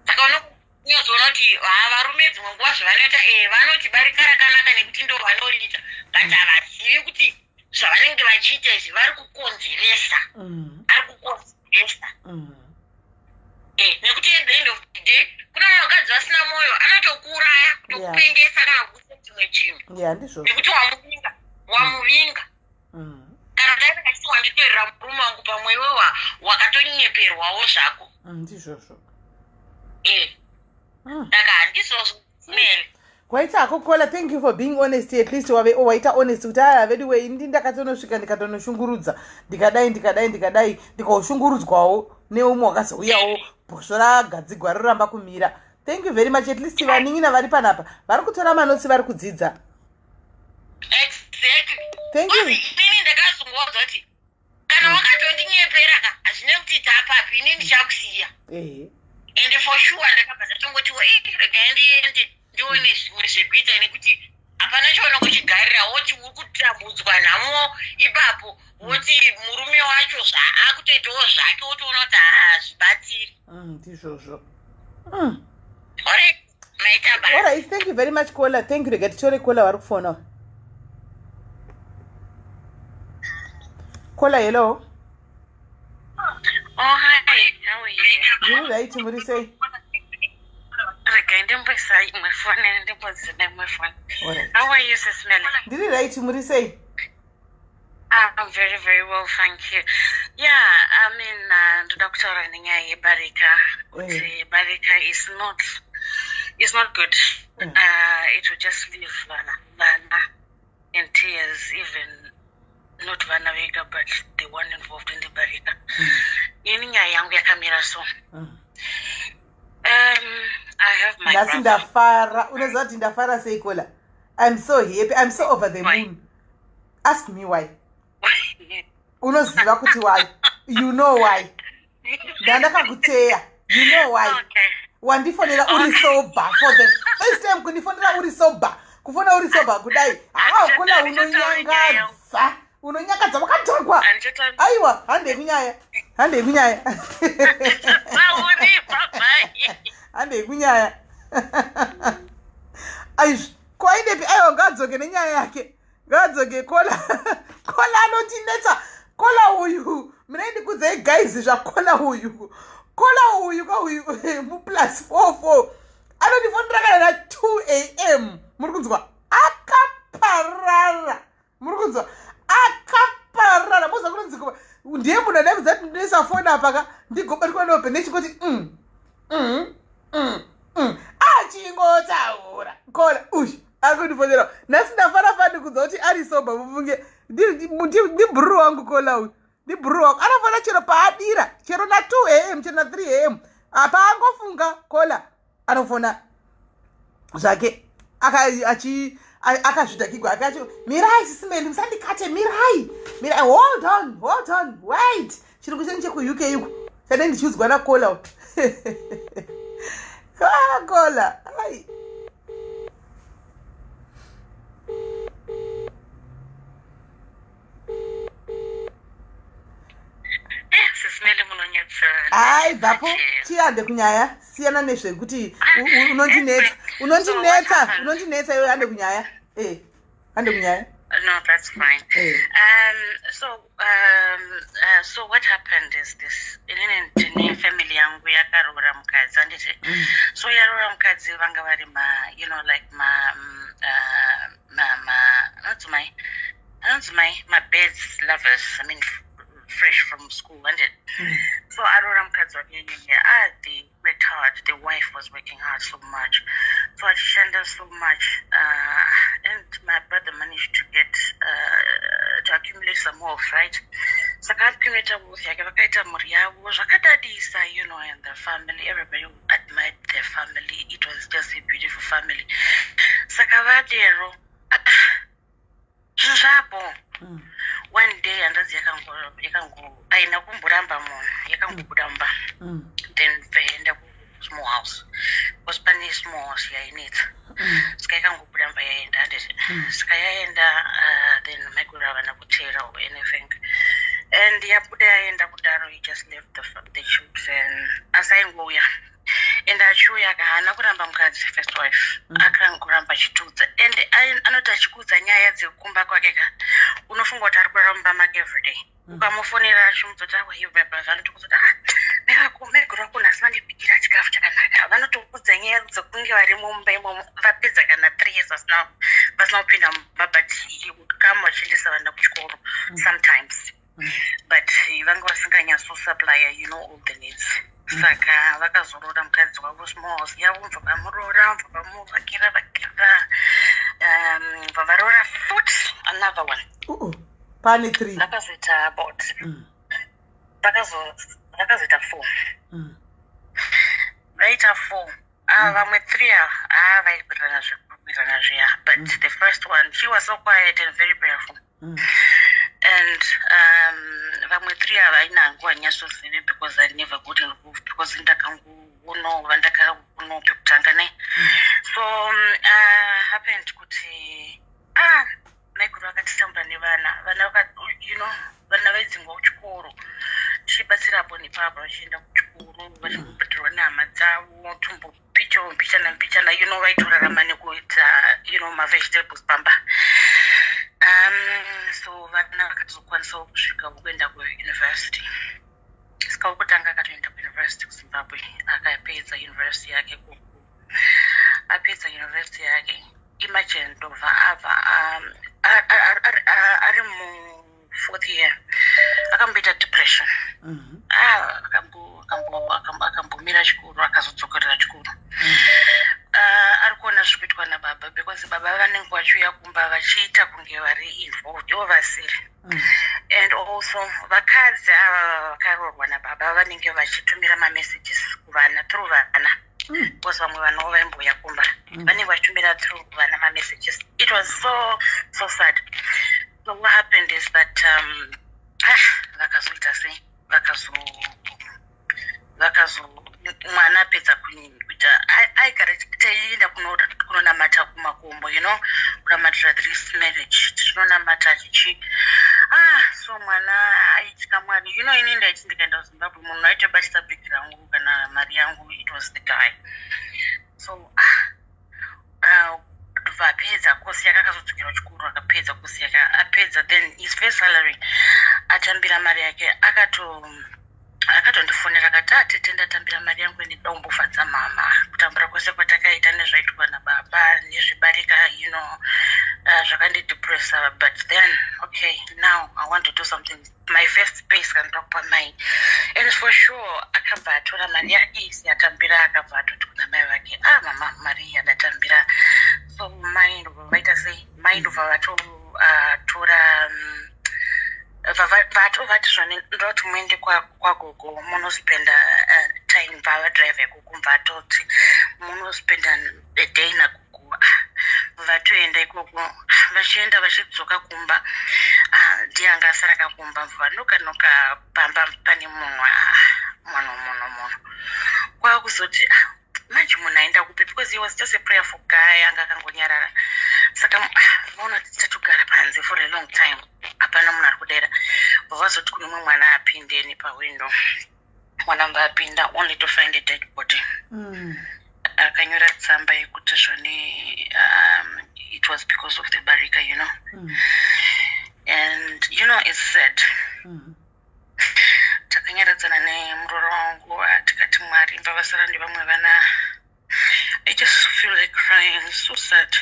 Saka unonyatsoona kuti ha, varume dzimwe nguva zvavanoita, vanoti barika rakanaka nekuti ndo vanoriita, but havazivi kuti zvavanenge vachiita izvi vari kukonzeresa. Ari kukonzeresa. Nekuti at the end of the day kuna vakadzi vasina mwoyo, anotokuuraya, kutokupengesa kana kukuita chimwe chinhu. Ya, ndizvozvo. Nekuti wamuvinga, wamuvinga. Kana dai achiti wanditorera murume wangu, pamwe iwe wakatonyeperwawo zvako. Ndizvozvo. Saka handizvozvo mele. Kwaita hako, caller. Thank you for being honest. At least wave waita honest kuti aya vedu wei, ndi ndakatonosvika, ndikatonoshungurudza, ndikadai, ndikadai, ndikadai, ndikaoshungurudzwawo neumwe wakazouyawo, bhosvo ragadzigwa roramba kumira. Thank you very much. At least vanin'ina vari panapa vari kutora manotes, vari kudzidza. Exactly. Thank you. Inini ndakazongoudza kuti kana wakatondinyepera ka, hazvina kuti tapapi, ini ndichakusiya. And for sure ndakabva ndatongotiwo, regai ndiende ndione zvimwe zvekuita, nekuti hapana chaunongochigarira woti uri kutambudzwa nhamo ipapo, woti murume wacho zvaakutoitawo zvake, wotoona kuti hazvibatsiri. Ndizvozvo. Alright, maita basa. Alright, thank you very much, caller. Thank you. Rega titore caller vari kufona. Caller, hello. Oh, hi. How are you? Ndiri right, muri sei? Regai ndimboisa imwe foni, ndimbodzima imwe foni. Alright. How are you, Sis Melly? Ndiri right, muri sei? I'm very, very well, thank you. Yeah, I mean, ndoda kutaura nenyaya yebarika. Kuti barika is not good. It will just leave vana in tears, even not vana vega, but the one involved in the barika. Ini nyaya yangu yakamira so. I have my Nhasi brother. ndafara, unoziva kuti ndafara sei, caller? I'm so happy, I'm so over the Why? moon. Ask me why. Unoziva kuti why? You know why ndandakakuteya? You know why? Okay. Wandifonera uri sober for the first time, kundifonera uri sober, kufona uri sober kudai. Haa, caller, unonyangadza, unonyangadza, wakadhakwa. Aiwa, handei kunyaya, handei kunyaya. Sauri, bye-bye. Handei kunyaya. Aizvi kwaidepi? Aiwa, ngaadzoke nenyaya yake, ngaadzoke. Caller, caller anotinetsa caller uyu. Minai ndikudzei guys zvacaller uyu. Caller uyu kauyu mu+44 anondifonera kana na 2 a.m., muri kunzwa? Akaparara, muri kunzwa? Akaparara. Moza kunonzi ndiye munhu adaikudza kuti ndinoisa foni apa. panapa ka ndigobatwa nehope ndechingoti achingotaura kola uyu ari kundifonera nhasi ndafara fani kunzwa kuti ari sober. Mufunge ndibhururu wangu kola uyu, ndibhururu wangu. Anofana chero paadira, chero na2 am, chero na3 am, paangofunga kola anofona zvake akazvidhakigwa akachi, "Mirai, Sis Melly, musandikate, mirai, mirai, hold on, hold on, wait." Chirungu chenyu chekuUK uku chane ndichiudzwa nakola. Kola, ai. Sis Melly, munonyatsa. Hai, bvapo, chiyande kunyaya. Siyana nezvekuti unondinetsa, unondinetsa, unondinetsa iwe. Hande kunyaya, e hande kunyaya. No, that's fine. So what happened is this: inini ndine family yangu yakaroora mukadzi, handiti? So yaroora mukadzi, vanga vari ma like ma ma ma anonzi mai mabeds lovers, I mean, fresh from school, handiti? So aroora mukadzi wake iyeye, ah, they worked hard. The wife was working hard so much, so achishanda so much, and my brother managed to get to accumulate some wealth, right? Saka accumulate wealth yake, vakaita mhuri yavo zvakadadisa, and the family, everybody admired their family. It was just a beautiful family. Saka vadero, zvinhu zvapo. One day hanzvadzi yakango aina kumboramba munhu, yakangobuda mumba. Then vaenda kusmall house because pane small house yainetsa. Saka yakangobuda mumba, yaenda, handiti? Saka yaenda, then maiguru havana kuteera or anything, and yabuda yaenda kudaro, he just left the children. Asi aingouya, and achiuya haana kuramba mukadzi, first wife. Akangoramba achitiudza, and anoti achikuudza nyaya dzekumba kwake ka, unofunga kuti ari kurara mumba make everyday. Ukamufonera achimudza kuti, "Awa, my brother," anotokudza kuti, "Ah, maiguru vako nhasi vandibikira chikafu chakanaka." Vanotokudza nyaya dzekunge varimo mumba imomo, vapedza kana 3 years vasina kupinda mumba, but he would come vachiendesa vana kuchikoro sometimes. But vanga vasinganyatsosupply all the needs. Saka vakazoroora mukadzi wavo, small house yavo, mubva vamuroora, mubva vamuvakira vakira, bva varoora futi another one. Pane three. Vakazoita about vakazoita four. Vaita four. Ah, vamwe three ava, ah, vaikurirana zvekuwirirana zviya, but the first one, she was so quiet and very prayerful. And vamwe three ava ainangu hanyatsozivi because I never got involved, because ndakangoonova vandakaonawo pekutanga ne. So happened kuti, ah, maiguru akatitambura nevana. Vana vana vaidzingwa kuchikoro, tichibatsirapo nepapo, vachienda kuchikoro vachimbobhadharwa nehama dzavo, tumbopichawo mbichana mbichana, vaitorarama nekuita mavegetables pamba. So vana vakazokwanisawo kusvika kuenda kuuniversity. Saka wekutanga akatoenda kuuniversity kuZimbabwe, akapedza university yake kuku. Apedza university yake, imagine, ndobva abva ari mufourth year akamboita depression. Ah, akambomira chikoro, akazodzokorera chikoro. Ah, ari kuona zviri kuitwa nababa, because baba vanenge vachiuya kumba vachiita kunge vari involved, ivo vasiri. And also vakadzi ava vakaroorwa nababa vanenge vachitumira mamessages kuvana through vana, because vamwe vanawo vaimbouya kumba. Vanenge vachitumira through vana mamessages. It was so so sad. So what happened is that ah, vakazoita sei, vakazo mwana apedza kuita, aigara teienda kunonamata kumakombo, kunamatira this marriage, tichinonamata chichi. Ah, so mwana aitya Mwari. Ini ndaiti ndikaenda kuZimbabwe, munhu aitobatisa bhegi rangu kana mari yangu, it was the guy. So ah, ndobva apedza kosi yake, akazodzokera kuchikoro, akapedza kosi yake. Apedza, then his first salary, atambira mari yake, akatondifonera akati, "Atete, ndatambira mari yangu, ende daumbofadza mama kutambura kwese kwatakaita nezvaitwa nababa nezvebarika, zvakandidepressa. But then, okay, now I want to do something, my first pay, saka ndoda kupa mai." And for Munospenda time. Vavadrive ikoko, mvatoti munospenda a day nagugu. Vatoenda ikoko, vachienda vachidzoka kumba, ndiye anga asara kakumba. Vanoka noka pamba, pane munhu, munhu, munhu, munhu. Kwakuzoti manje munhu aenda kupi? Because he was just a prayerful guy, anga akangonyarara. Saka vaona kuti tatogara panze for a long time, hapana munhu ari kudera. Vazoti kune mumwe mwana apinde nepahwindo. Mwana mva apinda, only to find a dead body. Akanyora tsamba yekuti zvoni it was because of the barika. And it's sad. Takanyaradzana nemuroro wangu, tikati Mwari mbavasara nevamwe vana. I just feel like crying, so sad.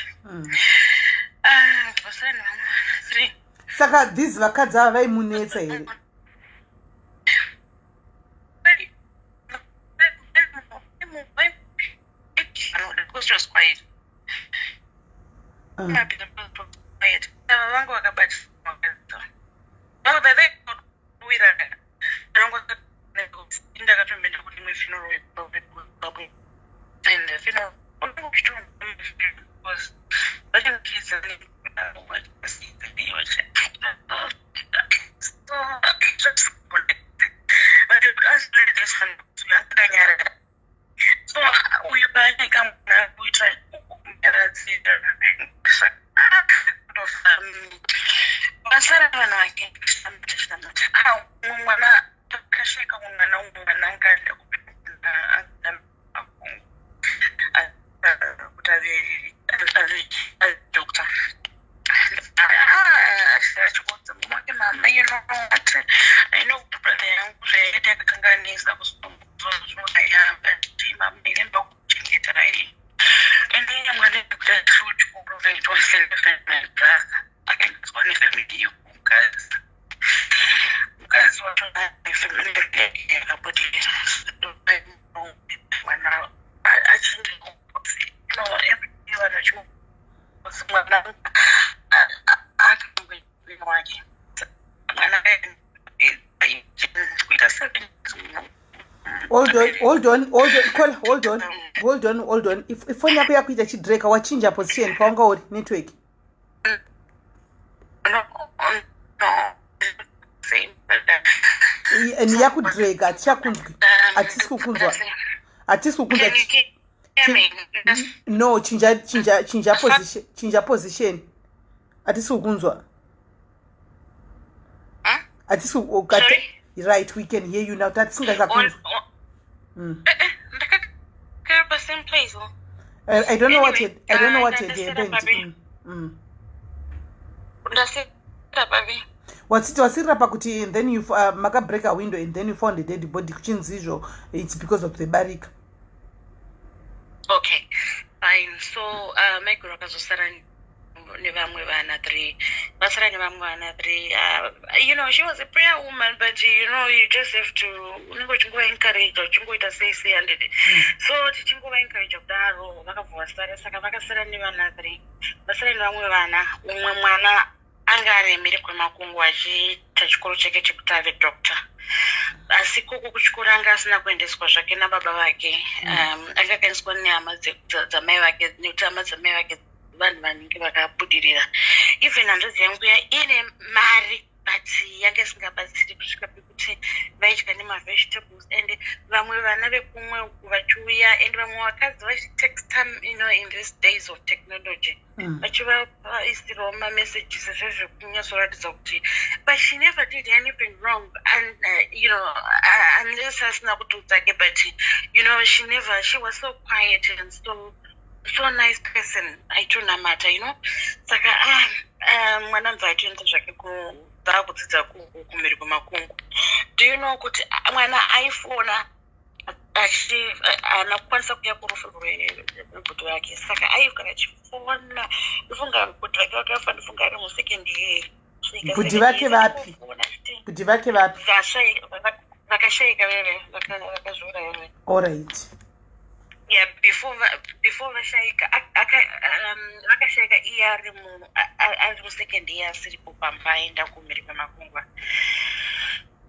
Ah, vasara nevamwe vana three. Saka these vakadzi ava vaimunetsa here? It was quiet. Ava vangu vakabata vaiwira. Ndakatomboenda kune imwe funeral yeZimbabwe, and the funeral was vachindiudza. So but akanyarara. So uyu paaneka mwana kuita kunyaradzi, vasara vanhu vake. Umwe mwana akashayika, umwe mwana, umwe mwana angaenda kuti ave doctor. Achiudza mama wake, "Mama, you know what, I know kuti brother yangu zvayaita yakakanganisa kuzozvaya, but mama, inemba kuchengetai." And iye mwana ekuti atiri kuchikoro, it was my brother akaendeswa nefamily yekumukadzi. Mukadzi wacho nefamily yake yakabudirira. Mwana achindi no every vanhu vachi mwana akangwini wake mwana kuita 7. Hold on, hold on, hold on, caller, hold on, hold on, hold on. If ifoni yako yakuita chidraka, wachinja position paunga uri, network. No, same, but And yakudraka, hatichakunzwi, hatisi kukunzwa, hatisi kukunzwa. Can you hear me? No, chinja, chinja, chinja position, chinja position, hatisi kukunzwa. Huh? Hatisi. Sorry? Right, we can hear you now. Tatisingachakunzwa. Ndakagara pa same place, oh. I don't know what Anyway, had, I don't know what had ndasera happened. papi. Ndasera papi? Wasiti wasirira pakuti and then you makabreak a window and then you found a dead body, kuchinzi izvo it's because of the barika. Okay, fine. So maiguru akazosara nevamwe vana three, vasara nevamwe vana three. She was a prayer woman, but you just have to unenge uchingova encourage, uchingoita sei sei, handiti? So tichingova encourage kudaro, vakabva vasara. Saka vakasara nevana three, vasara nevamwe vana. Umwe mwana anga ari mhiri kwemakungu achiita chikoro chake chekuti ave doctor, asi koko kuchikoro anga asina kuendeswa zvake nababa vake. Anga akaendeswa nehama dzamai vake, nekuti hama dzamai vake vanhu vanenge vakabudirira. Even hanzvadzi yangu ya ine mari, but yanga isingabatsiri kusvika pekuti vaidya nemavegetables, and vamwe vana vekumwe uku vachiuya, and vamwe vakadzi vachitexta, in these days of technology, vachivaisirawo mamessages zvezvekunyatsoratidza kuti, but she never did anything wrong, and unless asina kutiudzake, but she never, she was so quiet and so so nice person, aitonamata. Saka mwana mubva atoenda zvake kubva kudzidza kumhiri kwemakungu. Do you know kuti mwana aifona achi haana kukwanisa kuuya kurufu rwebhuti vake? Saka aigara achifona. Ndofunga bhuti vake vakafa, ndofunga ari musecond year. Bhuti vake vapi? Bhuti vake vapi? Vakashayika veve, vakazviuraya veve. Allright. Yeah, before vashayika, vakashayika iye ari musecond year, asiripo pamba, aenda kumhiri kwemakungwa.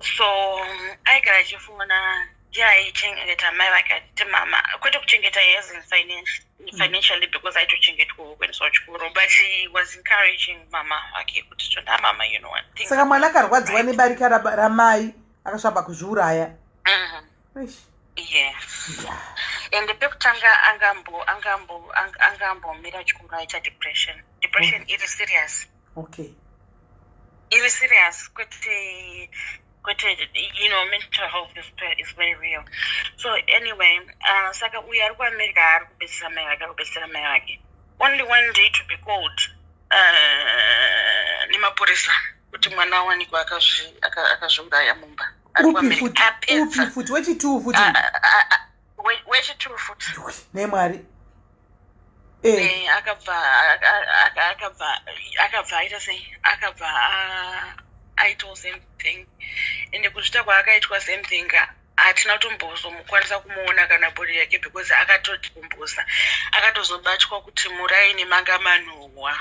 So aigara achifona, ndiye aichengeta mai vake, achiti mama, kwete kuchengeta as in financially, because aitochengetwawo kuendeswa kuchikoro, but he was encouraging mama vake kuti tonda mama, you know what, things Saka mwana akarwadziwa nebarika ramai, akasvamba kuzviuraya. Eish. Yes. And pekutanga angambomira chikoro, aita depression iri serious. Iri serious, kwete, mental health is very real. So anyway, saka uyo ari kuAmerica ari kubetsera mai vake, ari kubetsera mai vake, only one day to be called nemapurisa kuti mwana awanikwa akazviuraya mumba. Ari Upi kuAmerica. futi? Apedza. Upi futi? Wechituu futi? Wechituu futi. Nemwari. Akabva aita sei, akabva aitawo same thing. Ende kuzvita kwaakaitwa same thing, hatina kutombozomukwanisa kumuona kana body yake, because akatotikumbusa, akatozobatwa kuti muraini manga manhuhwa,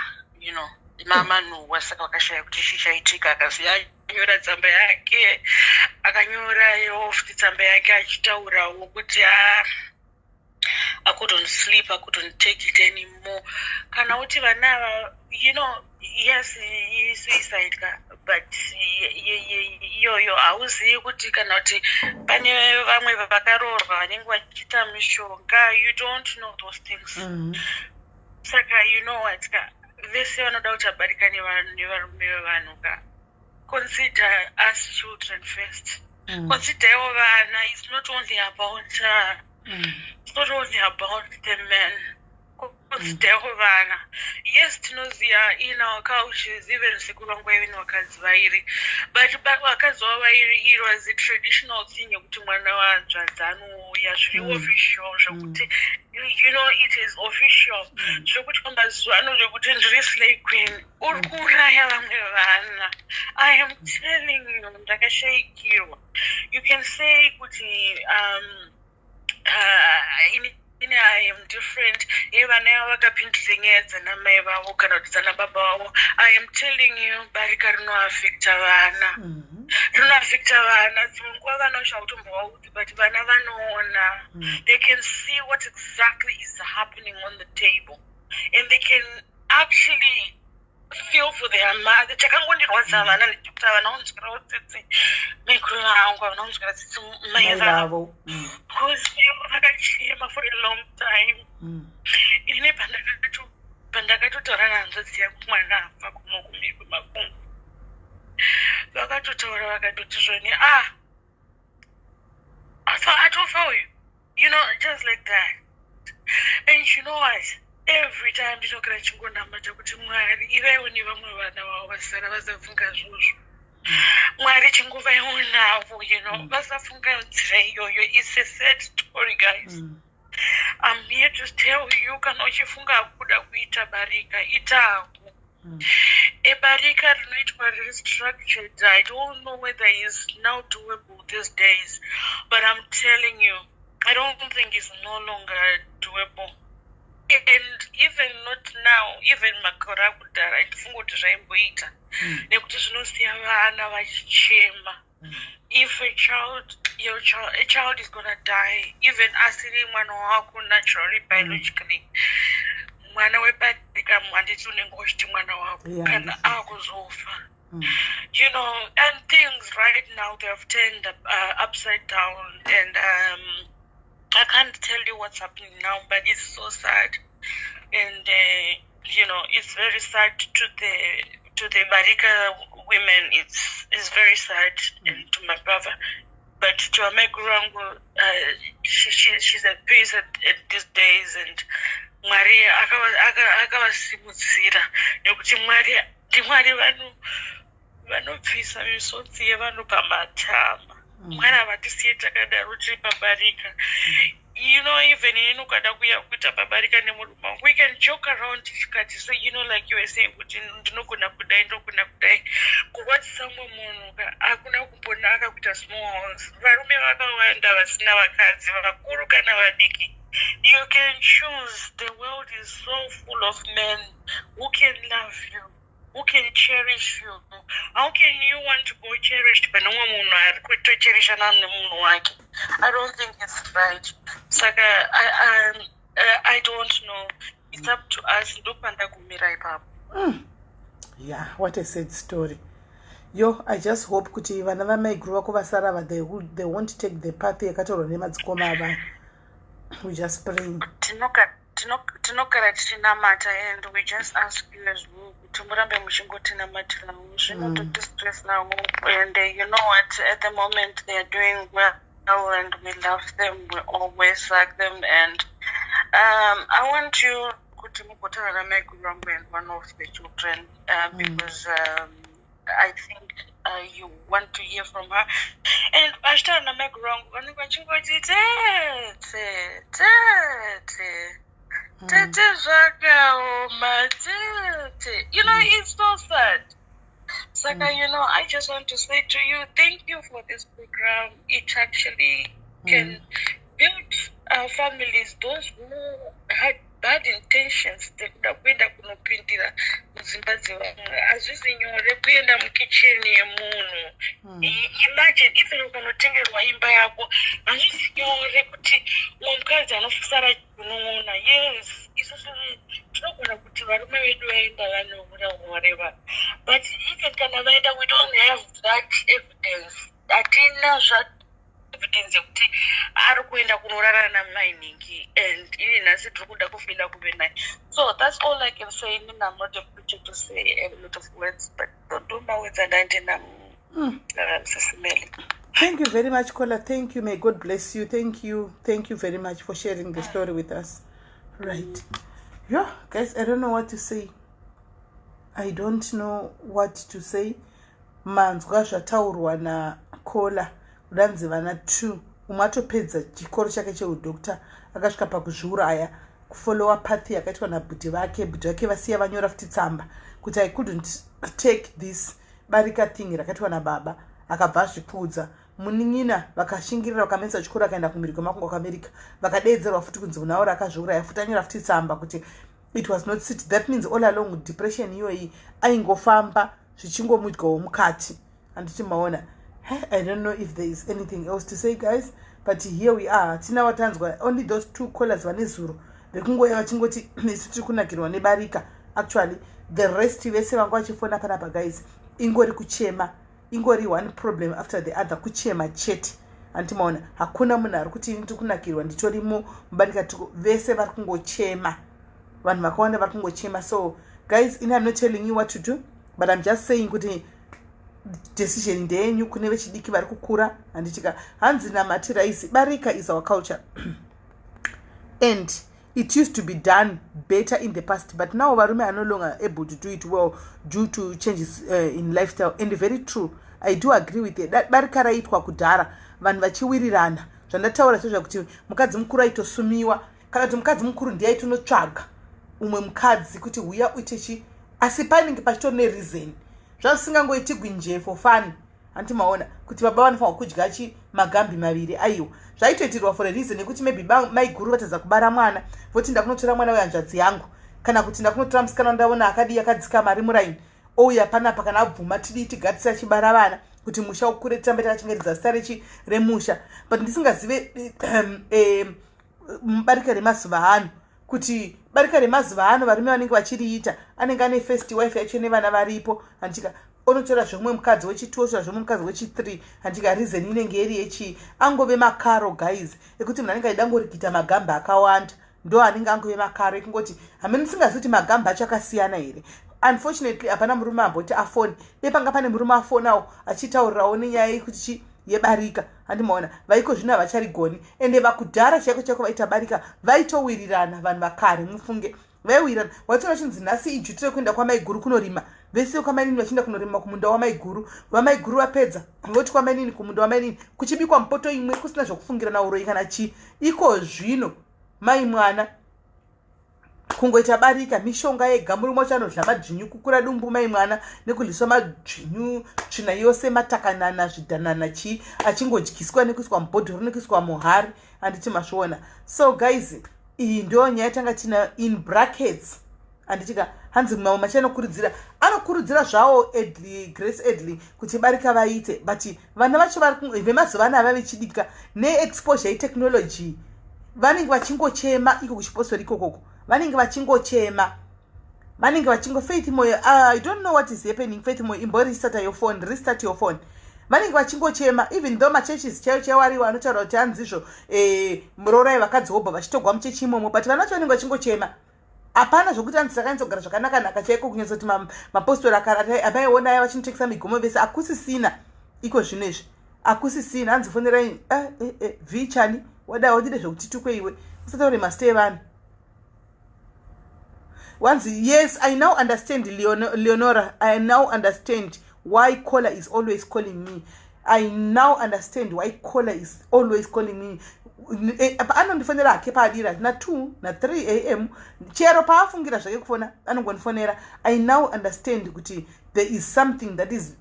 mamanhuhwa. Saka vakashaya kuti chii chaitika. Akasiya anyora tsamba yake, akanyorawo futi tsamba yake achitaurawo kuti a I couldn't sleep, I couldn't take it anymore. Kana kuti vana ava, yes, i-suicide ka, but iyoyo hauzivi kuti kana kuti pane vamwe vakaroorwa vanenge vachiita mishonga. You don't know those things. Saka you know what ka, vese vanoda kuti abarika nevarume vevanhu ka, consider us children first. Consider ivo vana. It's not only about the men. Consider ivo vana. Yes, tinoziva in our cultures, even sekuru vangu vaive nevakadzi vairi, but vakadzi vavo vairi, it was a traditional thing yekuti mwana wanzvadzi anouya zviri official, zvekuti it is official, zvekuti pamazuva ano zvekuti ndiri slay queen, uri kuuraya vamwe vana. I am telling you, ndakashayikirwa. You can say kuti ini I am different, ye vana ava vakapindure nyaya dzana mai vavo kana kuti dzana baba vavo. I am telling you, barika rinoafecta vana. Rinoafecta vana. Dzimwe nguva vana ushakutombovaudzi, but vana vanoona. They can see what exactly is happening on the table and they can actually feel for their mother. Chakangondirwadza vana ndechekuti havana kunzwirawo tsitsi maikuru vangu, havana kunzwira tsitsi mai Mai vavo, vavo. Because vakachema for a long time. Ini pandakatotaura nehanzvadzi yangu, mwana abva kuno kumhiri kwemakungu, vakatotaura vakatoti zvoni, ah, afa, atofa uyu, just like that. And you know what, every time ndinogara chingonamata kuti Mwari ivaiwo nevamwe vana vavo vasara vasafunga zvozvo. Mwari chinguvaiwo navo, vasafunga nzira iyoyo. It's a sad story, guys. I'm here to tell you, kana uchifunga kuda kuita barika, itako. Ebarika rinoitwa riri structured, I don't know whether is now doable these days, but I'm telling you, I don't think it's no longer doable. And even not now, even makore akudhara, ndifunga kuti zvaimboita, nekuti zvinosiya vana vachichema. If a child your child a child is gonna die, even asiri mwana wako naturally, biologically, mwana webarika, handiti unenge uchiti mwana wako, kana akuzofa, and things right now, they have turned upside down, and I can't tell you what's happening now, but it's so sad, and it's very sad to the barika women. It's very sad, and to my brother, but to amaiguru vangu, she's at peace at these days, and Mwari akavasimudzira, nekuti Mwari ndimwari vanobvisa misodzi yevanhu pamatama. Mwari havatisiye takadaro tiri pabarika. Even inini ukada kuya kuita pabarika nemurume wangu, we can joke around tikati, so like you were saying kuti ndinogona kudai, ndinogona kudai, kurwadzisa umwe munhu ka hakuna kumbonaka. Kuita small house, varume vakawanda vasina vakadzi, vakuru kana vadiki, you can choose. The world is so full of men who can love you. Who can cherish you? How can you want to go cherished pane umwe munhu ari kutocherishana nemunhu wake? I don't think it's right. Saka I don't know, it's up to us. Ndopandagumira ipapo. Yeah, what a sad story. Yo, I just hope kuti vana vamaiguru vako vasara ava, they won't take the path yakatorwa nemadzikoma ava. We just praying. Tinogara tichinamata and we just ask you as well kuti murambe muchingotinamatirawo. Zvinototistressawo and you know what, at the moment they are doing well and we love them. We always like them and I want you kuti mugotaura namaiguru vangu and one of the children because I think you want to hear from her. And vachitaura namaiguru vangu, vanenge vachingoti, "Tete, tete, tete, zvakaoma, tete." It's so sad. Saka I just want to say to you, thank you for this program. It actually can build families. Those who had bad intentions dzekuda kuenda kunopindira mudzimba dzevamwe, hazvisi nyore kuenda mukicheni yemunhu. Imagine even ukanotengerwa imba yako, hazvisi nyore kuti umwe mukadzi anosara kunoona. Yes, isusu tinogona kuti varume vedu vaenda vanoura, whatever, but even kana vaenda, we don't have that evidence. Hatina zva evidence yekuti ari kuenda kunorara namainingi and ini nhasi tiri kuda kufeela kuve naye. So that's all I can say. Inini I'm not a preacher to say a lot of words, but ndo mawords andandina, Sis Melly. Thank you very much, Kola. Thank you. May God bless you. Thank you. Thank you very much for sharing the story with us. Right. Yeah, guys, I don't know what to say. I don't know what to say. Manzwa zvataurwa nakola. Kudanzi vana 2, umwe atopedza chikoro chake cheudoctor, akasvika pakuzviuraya, kufollowa path yakaitwa nabhudhi vake. Bhudhi vake vasiya vanyora futi tsamba kuti, "I couldn't take this barika thing rakaitwa nababa." Akabva azvipfuudza. Munin'ina vakashingirira, vakamedza chikoro, akaenda kumhiri kwemakungwa kuAmerica. Vakadeedzerwa futi kunzi unaura akazviuraya futi, anyora futi tsamba kuti it was not sit. That means all along depression iyoyi aingofamba zvichingomudyawo mukati, handiti maona? I don't know if there is anything else to say, guys, but here we are. Hatina watanzwa, only those two callers vane zuro vekungoya vachingoti isu tiri kunakirwa nebarika. Actually, the rest vese vanga vachifona panapa, guys, ingori kuchema, ingori one problem after the other, kuchema chete, handiti maona? Hakuna munhu ari kuti ndiri kunakirwa, nditorimo mubarika. Vese vari kungochema, vanhu vakawanda vari kungochema. So guys, in I'm not telling you what to do, but I'm just saying kuti decision ndeyenyu, kune vechidiki vari kukura, handitika? Hanzi namatiraisi, barika is our culture and it used to be done better in the past, but now varume are no longer able to do it well due to changes in lifestyle. And very true, I do agree with it. Barika raitwa kudhara vanhu vachiwirirana, zvandataura sezvakuti mukadzi mukuru aitosumiwa, kana kuti mukadzi mukuru ndiye aitonotsvaga umwe mukadzi kuti huya uite chi, asi panenge pachitori nereason, zvazvisingangoitigwi nje for fun, handiti maona? Kuti baba vanofanirwa kudya chi magambi maviri, aiwa, zvaitoitirwa for a reason yekuti maybe maiguru vatadza kubara mwana, voti ndakunotora mwana wehanzvadzi yangu, kana kuti ndakunotora musikana ndaona akadii, akadzika mari muraini, ouya panapa, kana abvuma tidii, tigatisa chibara vana kuti musha ukure, tirambe takachengetedza zita rechi remusha. But ndisingazive barika remazuva ano, kuti barika remazuva ano varume vanenge vachiriita, anenge ane first wife yacho nevana varipo, handitika? Onotora zvemumwe mukadzi wechi2, otora zvemumwe mukadzi wechi3, handika? Reason inenge iri yechii? Angove makaro, guys, ekuti munhu anenge achida ngorikita magamba akawanda, ndo anenge angove makaro ekungoti hamene. Ndisingazivi kuti magamba acho akasiyana here. Unfortunately, hapana murume amboti afoni depanga pane murume afonawo achitaurirawo nenyaya yekuti chi yebarika, handimaona? Vaiko zvino havacharigoni. Ende vakudhara chaiko chaiko vaita barika vaitowirirana. Vanhu vakare, mufunge, vaiwirirana. Waitora chinzi nhasi ijuti rekuenda kwamaiguru kunorima, vese kwamainini vachienda kunorima kumunda wamaiguru. Vamaiguru vapedza, voti kwamainini, kumunda wamainini, kuchibikwa mupoto imwe, kusina zvokufungirana uroi kana chii. Iko zvino mai mwana kungoita barika, mishonga yega. Murume wacho anodya madzvinyu, kukura dumbu mai mwana nekudyiswa madzvinyu, tsvina yose, matakanana, zvidhanana, chii, achingodyiswa nekuiswa mubhodhoro nekuiswa muhari, handiti mazviona? So guys, iyi ndo nyaya tanga tina in brackets, handitika? Hanzi mamwe machi anokurudzira, anokurudzira zvawo Edley, Grace Edley, kuti barika vaite, but vana vacho vari vemazuva ana ava vechidika neexposure yetechnology vanenge vachingochema iko kuchipostori ikokoko, vanenge vachingochema, vanenge vachingo. Faith Moyo, I don't know what is happening. Faith Moyo, imbo restart your phone, restart your phone. Vanenge vachingochema, even though machurches chaiyo chaiwo ariwo anotaura kuti hanzizvo murorai vakadzi wobva vachitogwa muchechi imomo, but vana vacho vanenge vachingochema. Hapana zvokuti hanzi takanyatsogara zvakanaka-naka chaiko, kunyatsoti mapostori amaiona aya vachinotengesa migomo vese, akusisina iko zvino izvi, akusisina. Hanzi fonerai vichani wada wadide zvekuti tukwe iwe, usataure masite evanhu. Wanzi, "Yes, I now understand, Leonora. I now understand why Caller is always calling me. I now understand why Caller is always calling me." Anondifonera hake paadira na2 na3 a.m., chero paafungira zvake kufona anongondifonera. I now understand kuti there is something that is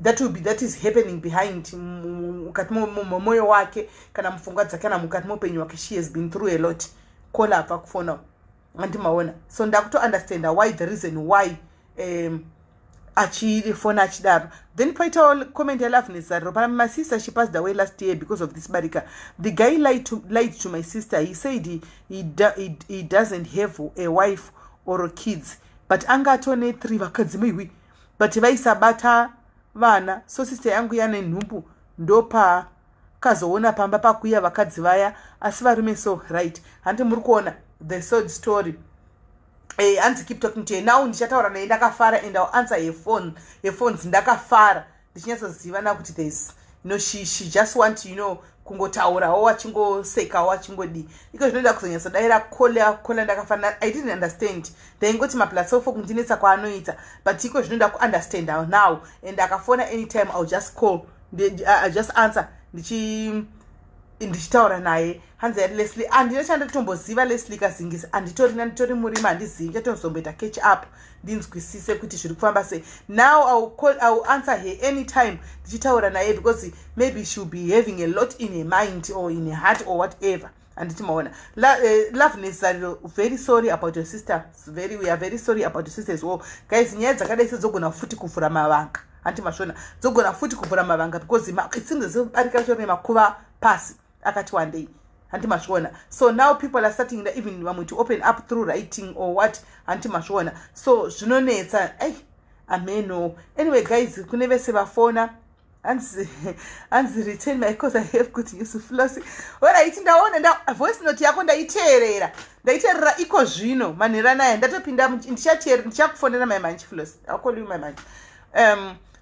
that will be that is happening behind, mukati momwoyo wake kana mupfungwa dzake kana mukati meupenyu hwake. She has been through a lot. Caller abva kufona, andimaona, so ndakutounderstanda why, the reason why achifona achidaro. Then paitawo comment yaLoveness Zariro pana, "My sister, she passed away last year because of this barika. The guy lied to my sister. He said he doesn't have a wife or kids, but anga atone three vakadzi maiwi, but vaisabata vana. So sister yangu yane nhumbu, ndopakazoona pamba pakuya vakadzi vaya, asi varume so." Right, handi muri kuona the sad story? Hanzi, "Keep talking to her now." Ndichataura naye ndakafara and I'll answer her phone, her phones ndakafara, ndichinyatsoziva na kuti there's she just want kungotaurawo, achingosekawo, achingodii. Iko zvinoda kuzonyatsodayira call ndakafanira. I didn't understand, ndaingoti maplus four kundinetsa kwaanoita, but iko zvinoda kuunderstand now, and akafona anytime I'll just call, I just answer ndichitaura naye. Hanzi yati Leslie, handina chandatomboziva. Leslie Kazingisi, handitorina, nditori murima, handizivi. Chatozomboita catch up ndinzwisise kuti zviri kufamba sei. Now I'll answer her anytime ndichitaura naye, because maybe she'll be having a lot in her mind or in her heart or whatever, handiti maona? Loveness Zariro, very sorry about your sister. Very, we are very sorry about your sister as well. Guys, nyaya dzakadai sedzogona futi kuvhura mavanga, handiti mashona? Dzogona futi kuvhura mavanga because it seems as barika racho rine makuva pasi akati wandei, handiti mazviona? So now people are starting even vamwe to open up through writing or what, handiti mazviona? So zvinonetsa, ei, ameno. Anyway guys, kune vese vafona, hanzi, "Return my cause, I have good news, Flossy." Alright, ndaona voice note yako, ndaiteerera, ndaiteerera iko zvino manheru anaya. Ndatopinda, ndichakufonera mai manji. Flossy, I'll call you mai manji.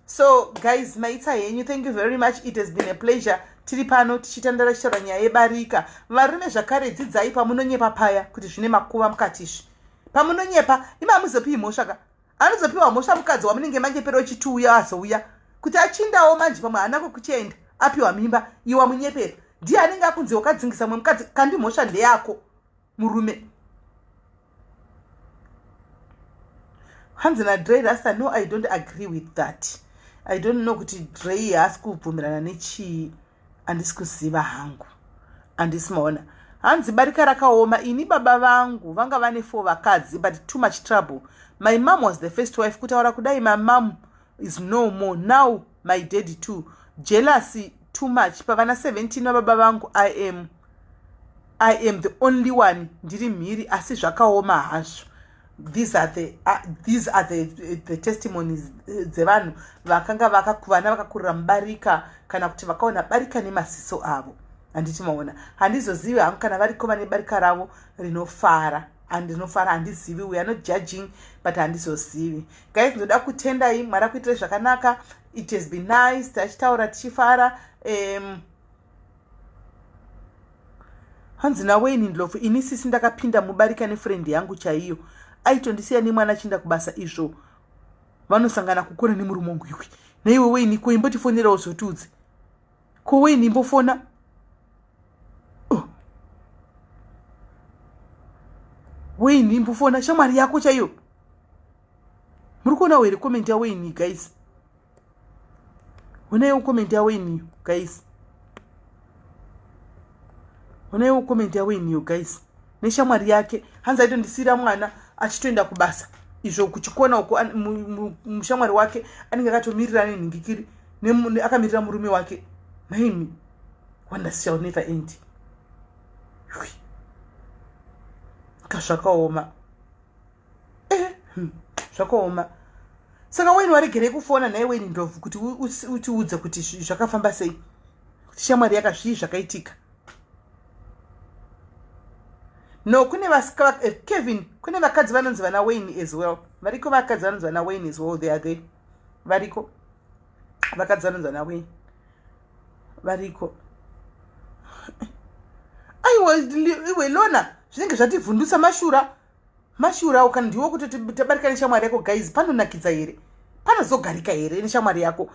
So guys, maitsa henyu, thank you very much. It has been a pleasure. Tiri pano tichitandara, tichitaura nyaya yebarika. Varume zvakare, dzidzai pamunonyepa paya kuti zvine makuva mukatizvi. Pamunonyepa imi hamuzopiwi mhosva ka, anozopiwa mhosva mukadzi wamunenge manyepera uchitiuya, azouya kuti achindawo manje, pamwe haana kwekuchienda, apiwa mimba, iwe wamunyepera, ndiye anenge akunzi wakadzingisa mumwe mukadzi. Kandi mhosva ndeyako murume. Hanzi naDrey Rasta, "No, I don't agree with that." I don't know kuti Drey haasi kubvumirana nechii, handisi kuziva hangu, handisi maona. Hanzi, "Barika rakaoma. Ini baba vangu vanga vane four vakadzi, but too much trouble. My mom was the first wife. Kutaura kudai, my mom is no more now. My daddy too, jealousy too much. Pavana 17 vababa vangu, I am the only one ndiri mhiri, asi zvakaoma hazvo." These are the testimonies dzevanhu vakanga vana vakakurira mubarika kana kuti vakaona barika nemaziso avo, handiti maona? Handizozivi hangu kana variko vane barika ravo rinofara, andinofara, handizivi. We are not judging, but handizozivi. Guys, ndoda kutendai. Mwari akuitirai zvakanaka. It has been nice tachitaura tichifara. Hanzi naWayne Ndlovu, "Ini sisi ndakapinda mubarika nefriend yangu chaiyo. Aitondisiya nemwana achienda kubasa, izvo vanosangana kukura nemurume wangu." Iwe naiwe Wayne, ko imbotifonerawo zvotiudze. Ko Wayne, imbofona. Oh. Wayne, imbofona shamwari yako chaiyo. Muri kuonawo here comment yaWayne, guys? Onaiwo comment yaWayne, guys. Onaiwo comment yaWayne, guys, neshamwari yake. Hanzi, "Aitondisiyira mwana achitoenda kubasa." Izvo kuchikona uko mushamwari wake anenge akatomirira nenhingikiri, akamirira murume wake. Naimi, wonders shall never end. Kazvakaoma. Zvakaoma. Saka Wayne, waregerei kufona nhai, Wayne Ndlovu, kuti utiudze kuti zvakafamba sei, kuti shamwari yakazvii zvakaitika? No, kune Kevin, kune vakadzi vanonzi vana Wayne as well. Variko vakadzi vanonzi vana Wayne as well. They are there. Variko vakadzi vanonzi vana Wayne, variko. Aiwa, iwe Lona, zvinenge zvativhundutsa. Mashura, mashura. Kana ndiwo kuti tabarika neshamwari yako, guys, panonakidza here? Panozogarika here neshamwari yako?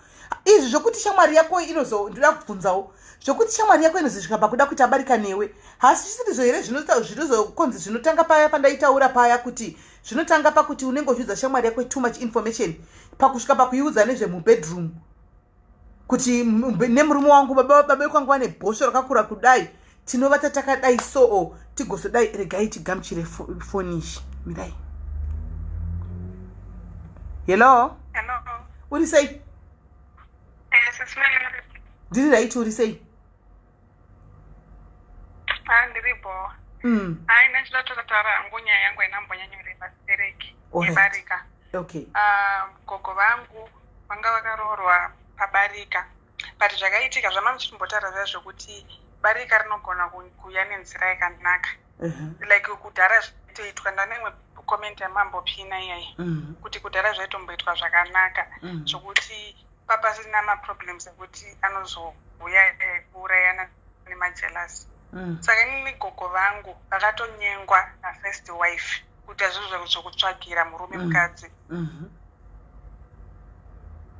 Izvi zvokuti shamwari yako inozo, ndoda kubvunzawo, zvokuti shamwari yako inozosvika pakuda kuti abarika newe, hasi zvisirizo here zvinozokonzi zvinotanga paya pandaitaura paya, kuti zvinotanga pakuti unenge uchiudza shamwari yako too much information, pakusvika pakuiudza nezvemubedroom, kuti nemurume wangu, baba vekwangu vane bhosvo rakakura kudai, tinovata takadai, soo tigozodai. Regai tigamuchire foni ishi. Mirai. Hello? Hello. Uri sei? Yes. Ndiri right. Uri sei? Ah, ndiripo. Hai, ndachida totaura hangu nyaya yangu inambonyanyoreva stereki yebarika. Ah, gogo vangu vanga vakaroorwa pabarika, but zvakaitika zvama muchitombotaura zviya zvokuti barika rinogona kuuya nenzira yakanaka. Like kudhara zvaitoitwa, ndanemwe comment yamambopina iyai, kuti kudhara zvaitomboitwa zvakanaka, zvokuti papasina maproblems ekuti anozouya kuurayana nemajealous. Saka inini gogo vangu vakatonyengwa nafirst wife kuita zvinhu zvokutsvagira murume mukadzi.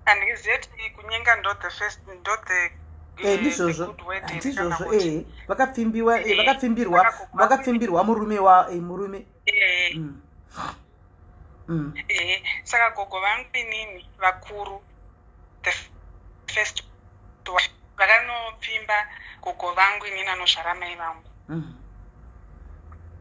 Handizive kuti kunyenga ndo the first, ndo the Ndizvozvo, ndizvozvo. Vakapfimbiwa, vakapfimbirwa, vakapfimbirwa murume wa murume. Ehe, saka gogo vangu inini vakuru, the first wife, vakanopfimba gogo vangu inini anozvara mai vangu.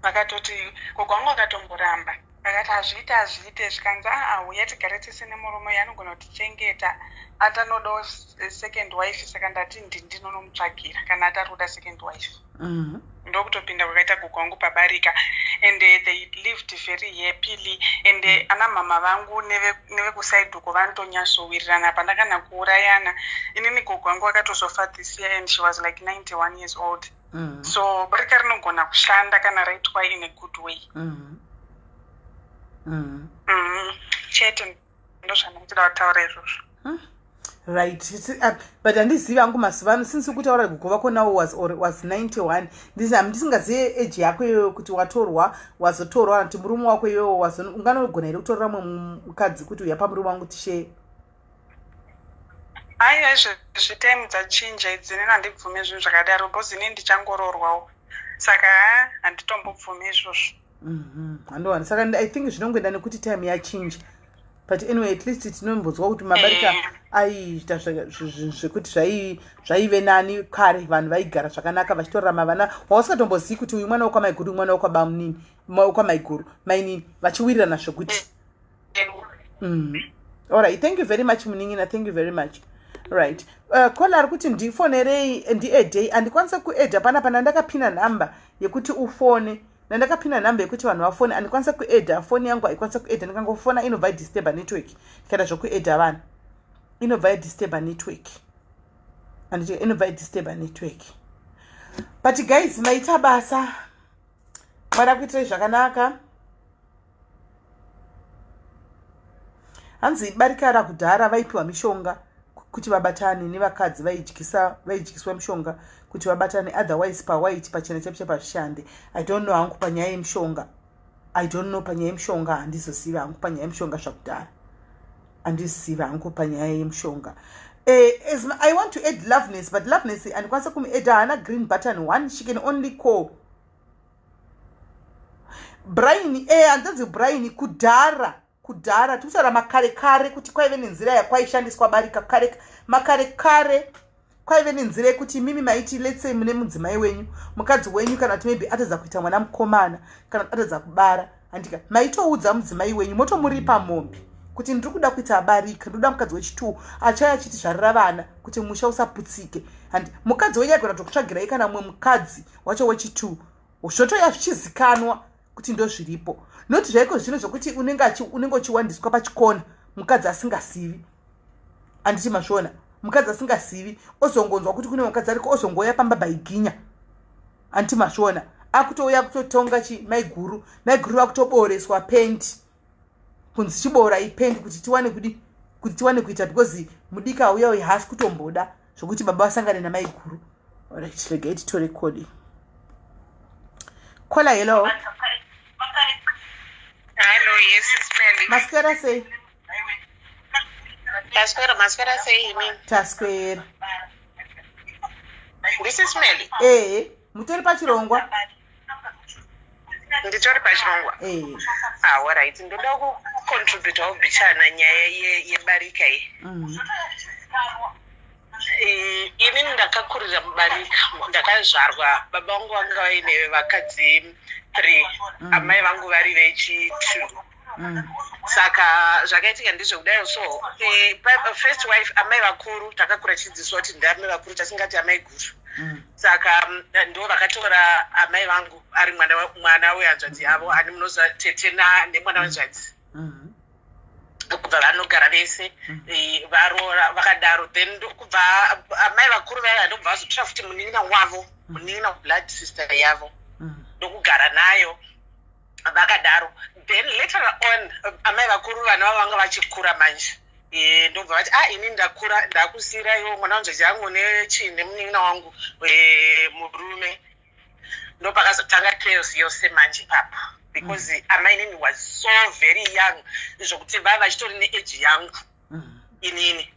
Vakatoti gogo vangu vakatomboramba, vakati hazviite, hazviite. Zvikanzi, aa, uya tigare tese nemurume uyu, anogona kutichengeta. Atanodawo second wife, saka ndati ndinonomutsvagira kana atari kuda second wife. Ndokutopinda kwakaita gogo vangu pabarika, and they lived very happily, and ana mama vangu nevekusaidi uko vanotonyatsowirirana, hapana kana kuurayana. Inini gogo vangu vakatozofa this year, and she was like 91 years old. So barika rinogona kushanda kana raitwa in a good way. Chete ndozvandinotoda kutaura izvozvo. Right, but handizivi hangu mazuva ano, since kutaura gogo vako now was, or was 91, ndisingazive age yako iyoyo kuti watorwa, wazotorwa, kuti murume wako iyoyo unganogona here kutorera mumwe mukadzi kuti uya pamurume wangu tishare? Aiwa, izvezvi time dzachinja idzi. Inini handibvumi zvinhu zvakadaro, because inini ndichangoroorwawo, saka ha, handitombobvumi izvozvo. Handowani. Saka I think zvinongoenda nekuti time yachinja, but anyway, at least tinombonzwa kuti mabarika aiita zvekuti zvaive nani kare. Vanhu vaigara zvakanaka, vachitorarama vana wausingatombozivi kuti uyu mwana wekwamaiguru, uyu mwana wekwabamunini, wekwamaiguru, mainini, vachiwirirana zvekuti. Alright, thank you very much, munin'ina. Thank you very much. Right, caller ari kuti ndifonerei, ndiaddei. Handikwanise kuadda panapa. Ndandakapina nhamba yekuti ufone, ndandakapina nhamba yekuti vanhu vafone. Handikwanise kuadda, foni yangu haikwanise kuadda. Ndikangofona inobva idisturba network. Ndikaita zvokuadda vanhu inobva idisturba network, anditi? Inobva idisturba network. But guys, maita basa. Mwari akuitirai zvakanaka. Hanzi barika rakudhara vaipiwa mishonga kuti vabatane nevakadzi, vaidyisa, vaidyiswa mishonga kuti vabatane, otherwise pawhite, pachena chaipo chapazvishande. I don't know hangu panyaya yemishonga. I don't know panyaya yemishonga. Handizozivi hangu panyaya yemishonga. Zvakudhara, handizivi hangu panyaya yemushonga. As I want to add Loveness, but Loveness handikwanisa kumuadda, haana green button one. She can only call. Brian, hanzanzi Brian, kudhara, kudhara, tikutaura makare kare, kuti kwaive nenzira yakwaishandiswa barika kare. Makare kare kwaive nenzira yekuti mimi maiti, let's say mune mudzimai wenyu, mukadzi wenyu, kana kuti maybe atadza kuita mwana mukomana, kana atadza kubara. Handika maitoudza mudzimai wenyu, motomuripa mombe kuti ndiri kuda kuita barika, ndinoda mukadzi wechitu achaya achiti zvarira vana kuti musha usaputsike. Handi mukadzi wenyu aigona kutokutsvagirai kana mumwe mukadzi wacho wechitu, zvotoya zvichizikanwa kuti ndozviripo, noti zvaiko zvino zvokuti unenge uchiwandiswa pachikona, mukadzi asingazivi. Handiti mazviona? Mukadzi asingazivi ozongonzwa kuti kune mukadzi ariko, ozongouya pamba baiginya. Handiti mazviona? Akutouya kutotonga chi maiguru, maiguru vakutoboreswa pendi, kunzi chibora ipendi kuti tiwane kudi, kuti tiwane kuita, because mudika auya uyu haasi kutomboda zvokuti baba vasangane namaiguru. Alright, regai titore call. Caller, hello. Hello, yes, Smelly. Maswera sei? Maswera, maswera sei imi? Taswera. This is Smelly. Ee, mutori pachirongwa. Nditori pachirongwa. Ee. Ah, alright. Ndoda kucontributawo bichana nyaya yebarika iyi. Inini ndakakurira mubarika. Ndakazvarwa, baba vangu vanga vaine vakadzi three, amai vangu vari vechi2. Saka zvakaitika ndezvekudai so, first wife, amai vakuru, takakura tichidzidziswa kuti ndiamai vakuru, tasingati amai guru. Saka ndo vakatora amai vangu ari mwana wehanzvadzi yavo, ani munoziva tete nemwana wehanzvadzi. Kubva vanogara vese, varoora vakadaro. Then kubva amai vakuru vaiva, ndobva vazotora futi munin'ina wavo, munin'ina, blood sister yavo, ndokugara nayo vakadaro. Then later on amai vakuru, vana vavo vanga vachikura manje, ndobva vati, "Ah, ini ndakura, ndakusiyiraiwo mwana wanzvadzi yangu nechii nemunin'ina wangu murume." Ndopakazotanga chaos yose manje ipapo, because amainini was so very young zvokuti vava vachitori neage yangu inini.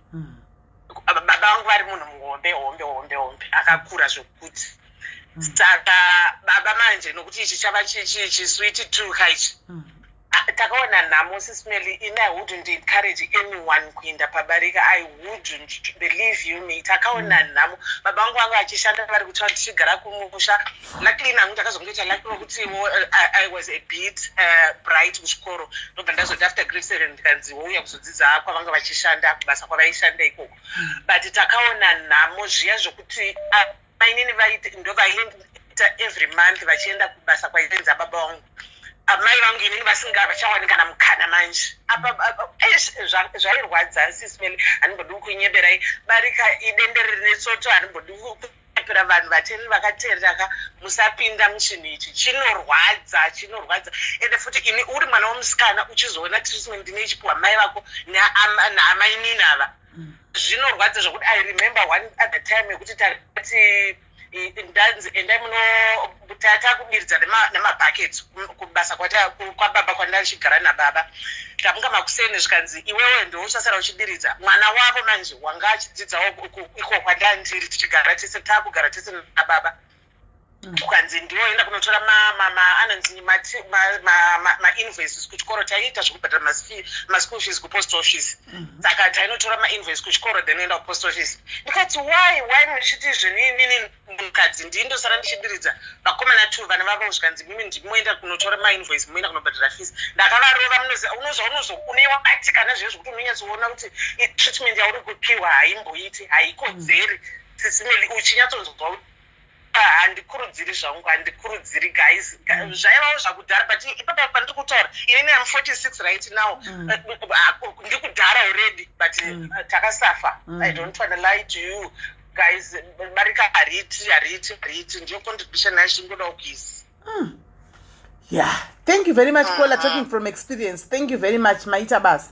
Baba vangu vari munhu muhombe, hombe, hombe, hombe, akakura zvokuti. Saka baba manje, nokuti ichi chava chisweet two kaichi, takaona nhamo, Sis Melly. Ini I wouldn't encourage anyone kuenda pabarika. I wouldn't, believe you me. Takaona nhamo. Baba vangu vanga vachishanda vari kutsva, tichigara kumusha. Luckily nangu ndakazongoita lucky wekutiwo I was a bit bright kuchikoro. Ndobva ndazoti after grade 7 ndikanzi wouya kuzodzidza kwavanga vachishanda, kubasa kwavaishanda ikoko. But takaona nhamo zviya zvokuti mainini ndo vaiita every month vachienda kubasa kwaienza baba vangu, amai vangu inini vasinga vachawani kana mukana manje apa. Eish, zvairwadza, Sis Melly. Handimbodi kunyeberai. Barika idendere rine tsoto. Handimbodi kunyepera vanhu. Vateereri vakateerera ka, musapinda muchinhu ichi, chinorwadza, chinorwadza. Ende futi ini uri mwana womusikana uchizoona treatment ndine ichipiwa mai vako naamainini ava, zvinorwadza zvokuti. I remember one other time yekuti takati ndanzi endai muno takudiridza nemabhaketi kubasa kwababa kwandachigara nababa. Tamuka makuseni, zvikanzi, "Iwewe ndiwe uchasara uchidiridza." Mwana wavo manje wanga achidzidzawo iko kwandandiri, tichigara tese, takugara tese nababa. Kukanzi ndiwoenda kunotora anonzi mainvoices kuchikoro. Taiita zvekubhadhara maschool fees kupost office. Saka tainotora mainvoice kuchikoro, then oenda kupost office. Ndikati, Why muchiti zveninini mukadzi ndindosara ndichidiridza vakomana two, vana vavo?" Zvikanzi, "Mimi ndimoenda kunotora mainvoice, moenda kunobhadhara fees." Ndakavarova. Munoziva, unozva unozo une wabatikana zviye zvokuti unonyatsoona kuti treatment yauri kupiwa haimboiti, haikodzeri. Sis Melly, uchinyatsonzwa kuti, ah, handikurudziri zvangu, handikurudziri guys. Zvaivawo zvakudhara, but ipapa pandiri kutaura inini am 46 right now. Ndikudhara already, but takasafa. I don't wanna lie to you guys. Barika hariti, hariti, hariti. Ndiyo contribution yacho ingodawo kuisa. Yeah, thank you very much, caller. Talking from experience. Thank you very much, maita basa.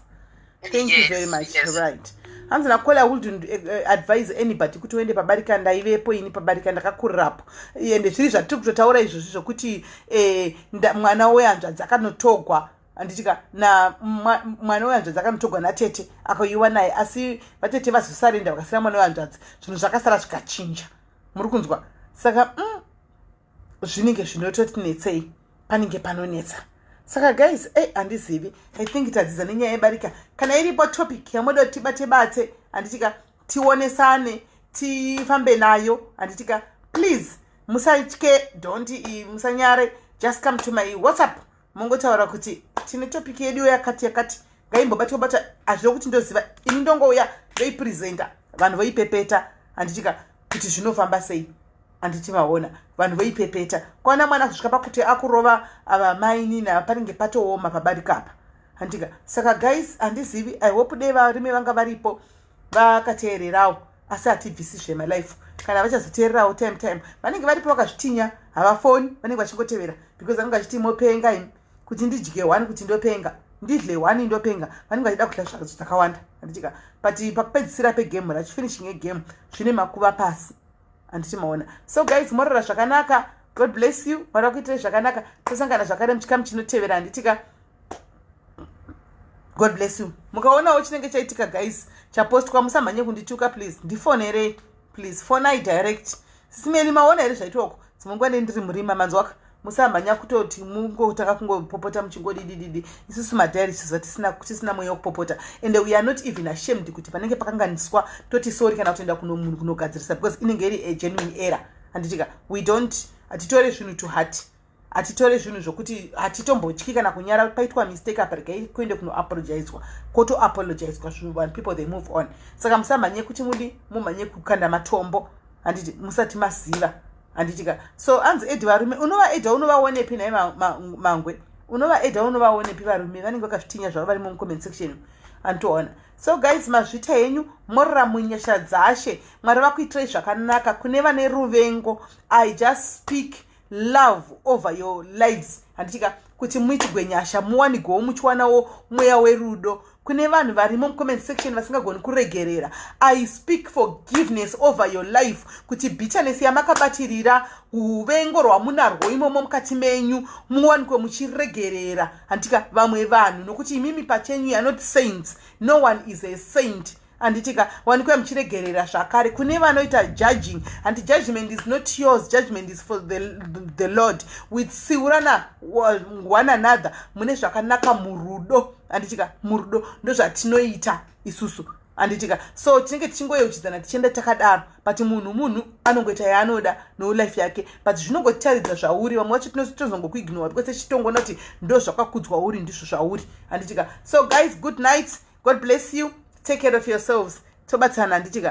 Thank you very much. Right, hanzi nacaller, wouldn't advise anybody kuti uende pabarika. Ndaivepo ini pabarika, ndakakurirapo. Ende zviri zvatiri kutotaura izvozvi zvokuti mwana wehanzvadzi akanotogwa, handitika? Na mwana wehanzvadzi akanotogwa natete, akauyiwa naye, asi vatete vazosarenda, vakasira mwana wehanzvadzi. Zvinhu zvakasara zvikachinja, muri kunzwa? Saka zvinenge zvinototinetsei, panenge panonetsa. Saka guys, ei, handizivi. I think tadzidza nenyaya yebarika. Kana iripo topic yamoda kuti tibate bate, handitika, tionesane, tifambe nayo, handitika, please musatye, don't, musanyare. Just come to my WhatsApp. Mongotaura kuti tine topic yedu yakati yakati, ngaimbobatwa bata. Hazvino kuti ndoziva ini, ndongouya ndoipresenta, vanhu voipepeta, handitika, kuti zvinofamba sei, handiti maona? Vanhu voipepeta. Kwana mwana kusvika pakuti akurova ava mainini ava, panenge patooma pabarika apa, handika? Saka guys, handizivi. I hope dei varume vanga varipo vakateererawo, asi hatibvisi zvemalife. Kana vachazoteererawo time time, vanenge varipo vakazvitinya, havafoni, vanenge vachingotevera because vanenge vachiti mopenga imi. Kuti ndidye one, kuti ndopenga, ndidle one ndopenga. Vanenge vachida kudya zvakawanda, handitika? But pakupedzisira pegame racho, finishing egame, zvine makuva pasi, handiti maona? So guys, morara zvakanaka. God bless you. Mwari vakuitirai zvakanaka. Tosangana zvakare muchikamu chinotevera, handitika? God bless you. Mukaonawo chinenge chaitika, guys, chapostwa, musamhanye kundituka, please. Ndifonerei, please. Fonai direct. Sisimeni, maona here zvaitwako? Dzimwe nguva ndendiri murima, manzwaka? Musamhanya kutoti mungotanga kungopopota muchingodidididi. Isusu madiaries tisina mweya wekupopota, and we are not even ashamed kuti panenge pakanganiswa toti sorry, kana kutoenda kunomunhu kunogadzirisa, because inenge iri a genuine error, handitika? We don't, hatitore zvinhu to heart, hatitore zvinhu zvokuti hatitombotyi kana kunyara. Paitwa mistake apa, regai kuende kunoapologizwa, kotoapologizwa zvinhu, people they move on. Saka musamhanye kuti mudi mumhanye kukanda matombo, handiti, musati maziva, handitika? So anzi add varume, unovaadda, unovaonepi nai mangwe? Unovaadda, unovaonepi? Varume vanenge vakazvitinya zvavo, vari mucomment section, antoona. So guys, mazvita henyu. Morora munyasha dzashe. Mwari vakuitirai zvakanaka. Kune vane ruvengo, I just speak love over your lives, handitika, kuti muitigwe nyasha, muwanigwewo muchiwanawo mweya werudo. Kune vanhu varimo mucomment section vasingagoni kuregerera, I speak forgiveness over your life, kuti bitterness yamakabatirira, uvengo rwamunarwo imomo mukati menyu, muwanikwe muchiregerera, handitika, vamwe vanhu, nokuti imimi pachenyu are not saints. No one is a saint, handitika? Wanikwe muchiregerera zvakare. Kune vanoita judging, handi, judgment is not yours, judgment is for the Lord. Witsiurana one another mune zvakanaka, murudo, handitika? Murudo, ndozvatinoita isusu, handitika? So tinenge tichingoyeuchidzana, tichienda takadaro, but munhu anongoita yaanoda nolife yake, but zvinongotaridza zvauri. Vamwe vacho tinozongokuignora because tichitongoona kuti ndo zvakakudzwa uri, ndizvo zvauri, handitika? So guys, good night. God bless you. Take care of yourselves. Tobatsana, handitika?